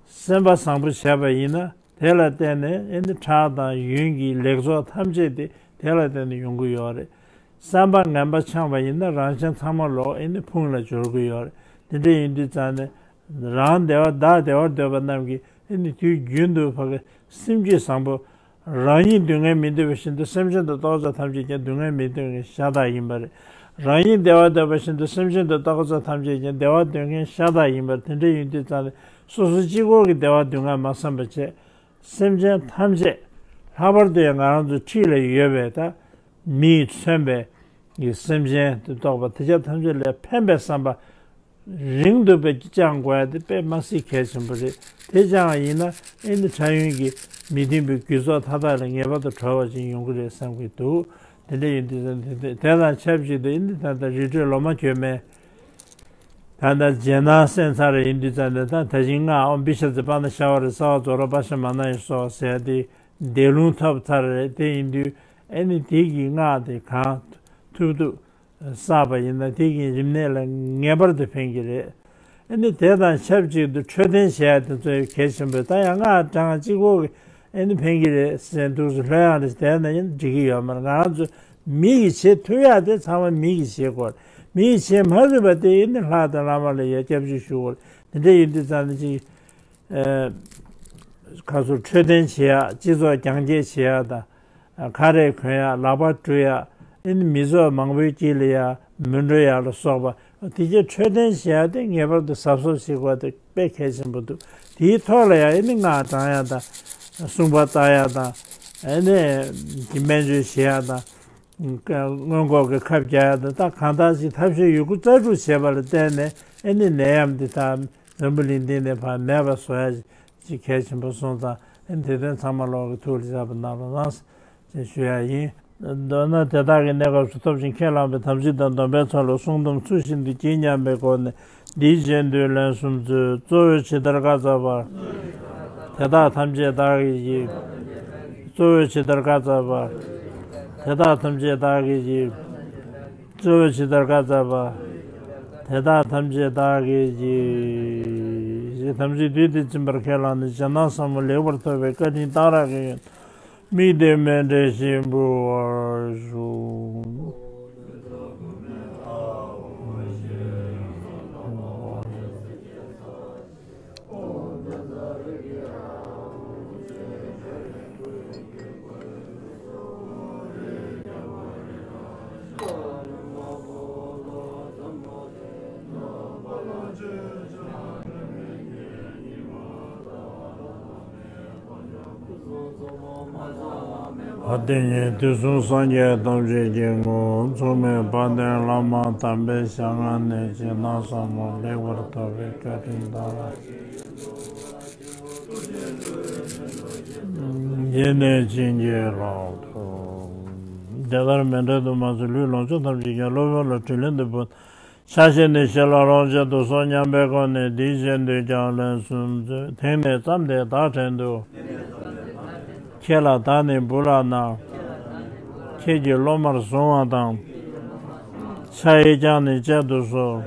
སེམས་པ་བཟང་པོ་བྱས་པ་ཡིན་ན། དེ་ལ་བརྟེན་ནས་ཨེ་ནི་ཁྲག་དང་ཡུན་གྱི་ལེགས་ཚོགས་ཐམས་ཅད་དེ་དེ་ལ་བརྟེན་ནས་ཡོང་གི་ཡོད་རེད། བསམ་པ་ངན་པ་འཆང་བ་ཡིན་ན། རང་གཞན་ཚང་མ་ལོག་ཨེ་ནི་ཕུང་ལ་སྦྱོར་གི་ཡོད་རེད། དེ་འདྲ་ཡིན་དུས་ཙང་ནས། རང་བདེ་བ་བདག་བདེ་བར་འདོད་པ་རྣམས་ཀྱིས་ཨེ་ནི་དུས་རྒྱུན་དུ་ཕ་གི་སེམས་རྒྱུད་བཟང་པོ། རང་ཉིད་སྡུག་བསྔལ་མི་འདོད་པ་བཞིན་དུ། སེམས་ཅན་དང་ཏོག་ཙམ་ཐམས་ཅད་ཀྱང་སྡུག་བསྔལ་མི་འདོད་མཁན་ཤ་སྟག་ཡིན་པ་རེད། རང་ཉིད་བདེ་བ་འདོད་པ་བཞིན་དུ། སེམས་ཅན་དང་ཏོག་ཙམ་ཐམས་ཅད་ཀྱང་བདེ་བ་འདོད་མཁན་ཤ་སྟག་ཡིན་པ་རེད། དེ་འདྲ་ཡིན་དུས་ཙང་ནས། སོ་སོ་གཅིག་པོ་གི་བདེ་བ་སྡུག་བསྔལ་མ་བསམ་པ་བྱས། སེམས་ཅན་ཐམས་ཅད། ལྷག་པར་དུ་ཡང་ང་རང་ཚོ་འཁྲིས་ལ་ཡོད་པའི་ད་མིས་མཚོན་པའི་གི་སེམས་ཅན་དུ་གཏོགས་པ་དེ་དག་ཐམས་ཅད་ལ་ཕན་པའི་བསམ་པ་རིང་དུ་བཅང་དགོས་ཡ་དེ་དཔེ་མ་སྲིད་གལ་ཆེན་པོ་རེད། དེ་བཅང་བ་ཡིན་ན་ཨེ་ནི་ཕྲ་ཡུན་གྱི་མི་མཐུན་པའི་རྒྱུ་ཚོགས་མཐའ་དག་ལས་ངེས་པར་དུ་གྲོལ་བ་ཞིག་ཡོང་གི་རེད་བསམ་གྱི་འདུག་དེ་འདྲ་ཡིན་དུས་ཙང་དེ་དེ་དེ་དང་ཆབས་ཅིག་ཏུ་ཨེ་ནི་ད་ལྟ་རི་ཁྲོད་ལོ་མ་གྱོན་མའི་ད་ལྟ་རྗེས་གནང་གསན་ཚར་ཡིན་དུས་ཙང་ནས། ད་ད་ཅིང་སྔགས་ཨོཾ་བི་ཤ་ཙི་པ་ཎ་ཤ་བ་རི་སརྦ་ཛོ་རོ་པ་ཤ་མ་ན་ཡེ་སྭཱ་ཧཱ་ཟེར་ཡ་དེ་བཟླས་ལུང་ཐོབ་ཚར་རེད། དེ་ཡིན་དུས་ཨེ་ནི་དེ་གི་སྔགས་དེ་གང་ཐུབ་ཐུབ་བསགས་པ་ཡིན་ན། དེ་གི་རིམས་ནད་ལ་ངེས་པར་དུ་ཕན་གྱི་རེད། ཨེ་ནི་དེ་དང་ཆབས་ཅིག་ཏུ་འཕྲོད་བསྟེན་བྱེད་ཡ་དེ་ཚོ་གལ་ཆེན་པོ་རེད། ད་ཡང་སྔགས་གྲངས་གཅིག་པོ་གི་ཨེ་ནི་ཕན་གྱི་རེད་ཟེར་འདུག་སེ་ལྷོད་ཡངས་རེ་བསྡད་ན་ཡང་འགྲིག་གི་ཡོད་མ་རེད། ང་རང་ཚོ་མི་གིས་བྱེད་ཐུབ་ཡ་དེ་ཚང་མ་མི་གིས་བྱེད་དགོས་རེད། མི་གིས་བྱེད་མ་ཐུབ་པ་དེ་ཨེ་ནི་ལྷ་དང་བླ་མ་ལ་ཡ་སྐྱབས་འཇུག་ཞུ་དགོས་རེད། དེ་འདྲ་ཡིན་དུས་ཙང་ནས་ཅིག་ཨེ། ཁ་སོར་འཕྲོད་བསྟེན་བྱེད་ཡ། སྤྱི་ཚོགས་རྒྱང་སྐྱེད་བྱེད་ཡ་དང་། ཁ་རས་གོན་ཡ། ལག་པ་བཀྲུ་ཡ། ཨེ་ནི་མི་ཚོགས་མང་པོའི་དཀྱིལ་ལ་ཡ་མི་འགྲོ་ཡ་ལ་སོགས་པ། དེ་གྱད་འཕྲོད་བསྟེན་བྱེད་ཡ་དེ་ངེས་པར་དུ་གཟབ་གཟབ་བྱེད་དགོས་དེ་དཔེ་གལ་ཆེན་པོ་འདུག་དེའི་ཐོག་ལ་ཡ་ཨེ་ནི་སྔགས་བགྲང་ཡ་དང་། སྲུང་བ་བརྟག་ཡ་དང་། ཨེ་ནི་སྨན་བཅོས་བྱེད་ཡ་དང་། སྔོན་འགོག་གི་ཁབ་རྒྱག་ཡ་དང་། ད་གང་ལྟར་ཅིག་ཐབས་ཤེས་ཡོད་རྒུ་རྩལ་སྤྲུགས་བྱས་པ་ལ་བརྟེན་ནས་ཨེ་ནི་ནད་ཡམས་འདི་ད་འཛམ་བུ་གླིང་འདི་ནས་ཕར་མེད་པ་བཟོ་ཡ་ཅིག་གལ་ཆེན་པོ་སོང་ཙང་། ཨེ་ནི་དེ་དོན་ཚང་མ་ལོག་གི་ཐུགས་ལ་བཞག་པ་གནང་རོགས་གནང་ཞེས་ཞུ་ཡ་ཡིན། མདོར་ན་དེ་དག་གི་གནས་སྐབས་སུ་ཐོབ་ཅིང་ཁས་བླངས་པའི་དམ་ཚིག་དང་སྡོམ་པའི་ཚོགས་ལ་བསྲུང་སྡོམ་ཚུལ་བཞིན་དུ་བགྱི་སྙམ་པའི་སྒོ་ནས། འདིའི་རྗེས་ཟློས་ལན་གསུམ་མཛོད། གཙོ་བོས་ཇི་ལྟར་བཀའ་སྩལ་པ། དེ་དག་ཐམས་ཅད་བདག་གིས་བགྱི། གཙོ་བོས་ཇི་ལྟར་བཀའ་སྩལ་པ། དེ་དག་ཐམས་ཅད་བདག་གིས་བགྱི། གཙོ་བོས་ཇི་ལྟར་བཀའ་སྩལ་པ། དེ་དག་ཐམས་ཅད་བདག་གིས་བགྱི། ཞེས་དམ་ཚིག་བསྡུས་ཏེ་བྱིན་པར་ཁས་བླངས་ནས། རྗེས་གནང་ཟབ་མོ་ལེགས་པར་ཐོབ་པའི་བཀའ་དྲིན་གཏང་རག་གི་ཡོན་དམིགས་ཏེ་སྨིན་བྱེད་བཞིན་འབུལ་བར་ཞུ། ཨ། དེ་ཉིད་དུས་གསུམ་སངས་རྒྱས་ཐམས་ཅད་ཀྱི་ངོ་བོ་མཚུངས་མེད་དཔལ་ལྡན་བླ་མ་དམ་པའི་ཞལ་སྔ་ནས་རྗེས་གནང་ཟབ་མོ་ལེགས་པར་ཐོབ་པའི་བཀའ་དྲིན་གཏང་རག་གི་ཡོན་དམིགས་ཏེ་བྱིན་གྱིས་བརླབ་ཏུ། དེ་ལྟར་མཎྜལ་དུ་མ་ཚུད་ལུས་ལོངས་སྤྱོད་ཐམས་ཅད་ཀྱང་སློབ་དཔོན་ལ་དྲིན་ལན་དུ་ཕུལ། ཕྱག་བཞེས་ནས་ཞི་ལ་རོགས་བྱེད་དུ་གསོལ་སྙམ་པའི་སྒོ་ནས། འདིའི་རྗེས་ཟློས་ཀྱང་ལན་གསུམ་མཛོད། དེང་ནས་བརྩམས་ཏེ་བདག་བྲན་དུ། ཁྱེད་ལ་བདག་ནི་འབུལ་ལགས་ན། ཁྱེད་ཀྱིས་སློབ་མར་བཟུང་བ་དང་། ཕྱག་གཡས་བརྐྱངས་ནས་བཅད་དུ་གསོལ།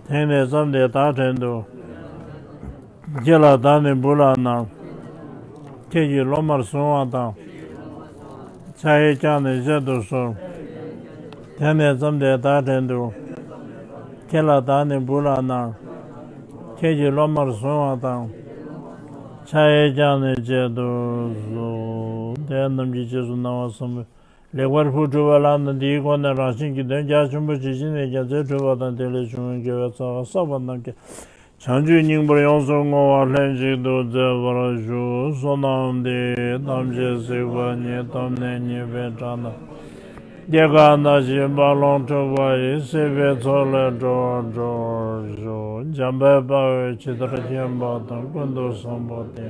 དེང་ནས་བརྩམས་ཏེ་བདག་བྲན་དུ། ཁྱེད་ལ་བདག་ནི་འབུལ་ལགས་ན། ཁྱེད་ཀྱིས་སློབ་མར་བཟུང་བ་དང་། ཕྱག་གཡས་བརྐྱངས་ནས་བཅད་དུ་གསོལ། དེ་ནས་བརྩམས་ཏེ་བདག་བྲན་དུ། ཁྱེད་ལ་བདག་ནི་འབུལ་ལགས་ན། ཁྱེད་ཀྱི་སློབ་མར་བཟུང་བ་དང་། ཕྱག་གཡས་བརྐྱངས་ནས་མཇལ་དུ་གསོལ། དེ་རྣམས་ཀྱི་རྗེས་སུ་གནང་བ་བཟང་པོ། ལེགས་པར་ཕུལ་གྲུབ་པ་ལགས་ན། འདིའི་སྒོ་ནས་རང་གཞན་གྱི་དོན་རྒྱ་ཆེན་པོ་ཇི་བཞིན་ནས་རྒྱ་མཚོའི་གྲུབ་པ་དང་། དེ་ལས་བྱུང་བའི་དགེ་བའི་རྩ་བ་བསགས་པ་རྣམས་ཀྱིས། བྱང་ཆུབ་སྙིང་པོར་ཡོངས་སུ་བསྔོ་བ་ལྷན་ཅིག་ཏུ་མཛད་པར་ཞུ། བསོད་ནམས་འདི་ཡིས་ཐམས་ཅད་གཟིགས་པ་ཉིད། ཐོབ་ནས་ཉེས་པའི་དགྲ་རྣམས། སྐྱེ་རྒ་ན་འཆིའི་རྦ་ཀློང་འཁྲུགས་པ་ཡི། སྲིད་པའི་མཚོ་ལས་འགྲོ་བ་སྒྲོལ་བར་ཤོག། འཇམ་དཔལ་དཔའ་བོས་ཇི་ལྟར་མཁྱེན་པ་དང་། ཀུན་ཏུ་བཟང་པོ་དེ།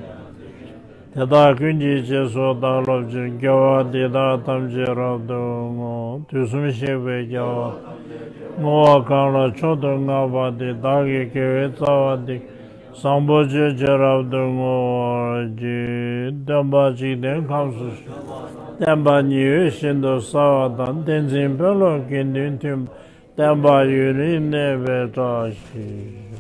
དེ་དག་ཀུན་གྱི་རྗེས་སུ་བདག་སློབ་ཅིང་། དགེ་བ་འདི་དག་ཐམས་ཅད་རབ་ཏུ་བསྔོ། དུས་གསུམ་གཤེགས་པའི་རྒྱལ་བ། བསྔོ་བ་གང་ལ་མཆོག་ཏུ་བསྔགས་པ་དེས། བདག་གི་དགེ་བའི་རྩ་བ་འདི། བཟང་པོ་སྤྱོད་ཕྱིར་རབ་ཏུ་བསྔོ་བར་བགྱི། སྟོན་པ་འཇིག་རྟེན་ཁམས་སུ་བཞུགས། བསྟན་པ་ཉི་འོད་བཞིན་དུ་གསལ་བ་དང་། བསྟན་འཛིན་དཔོན་སློབ་དགེ་འདུན་མཐུན་པ། བསྟན་པ་ཡུན་རིང་གནས་པའི་བཀྲ་ཤིས།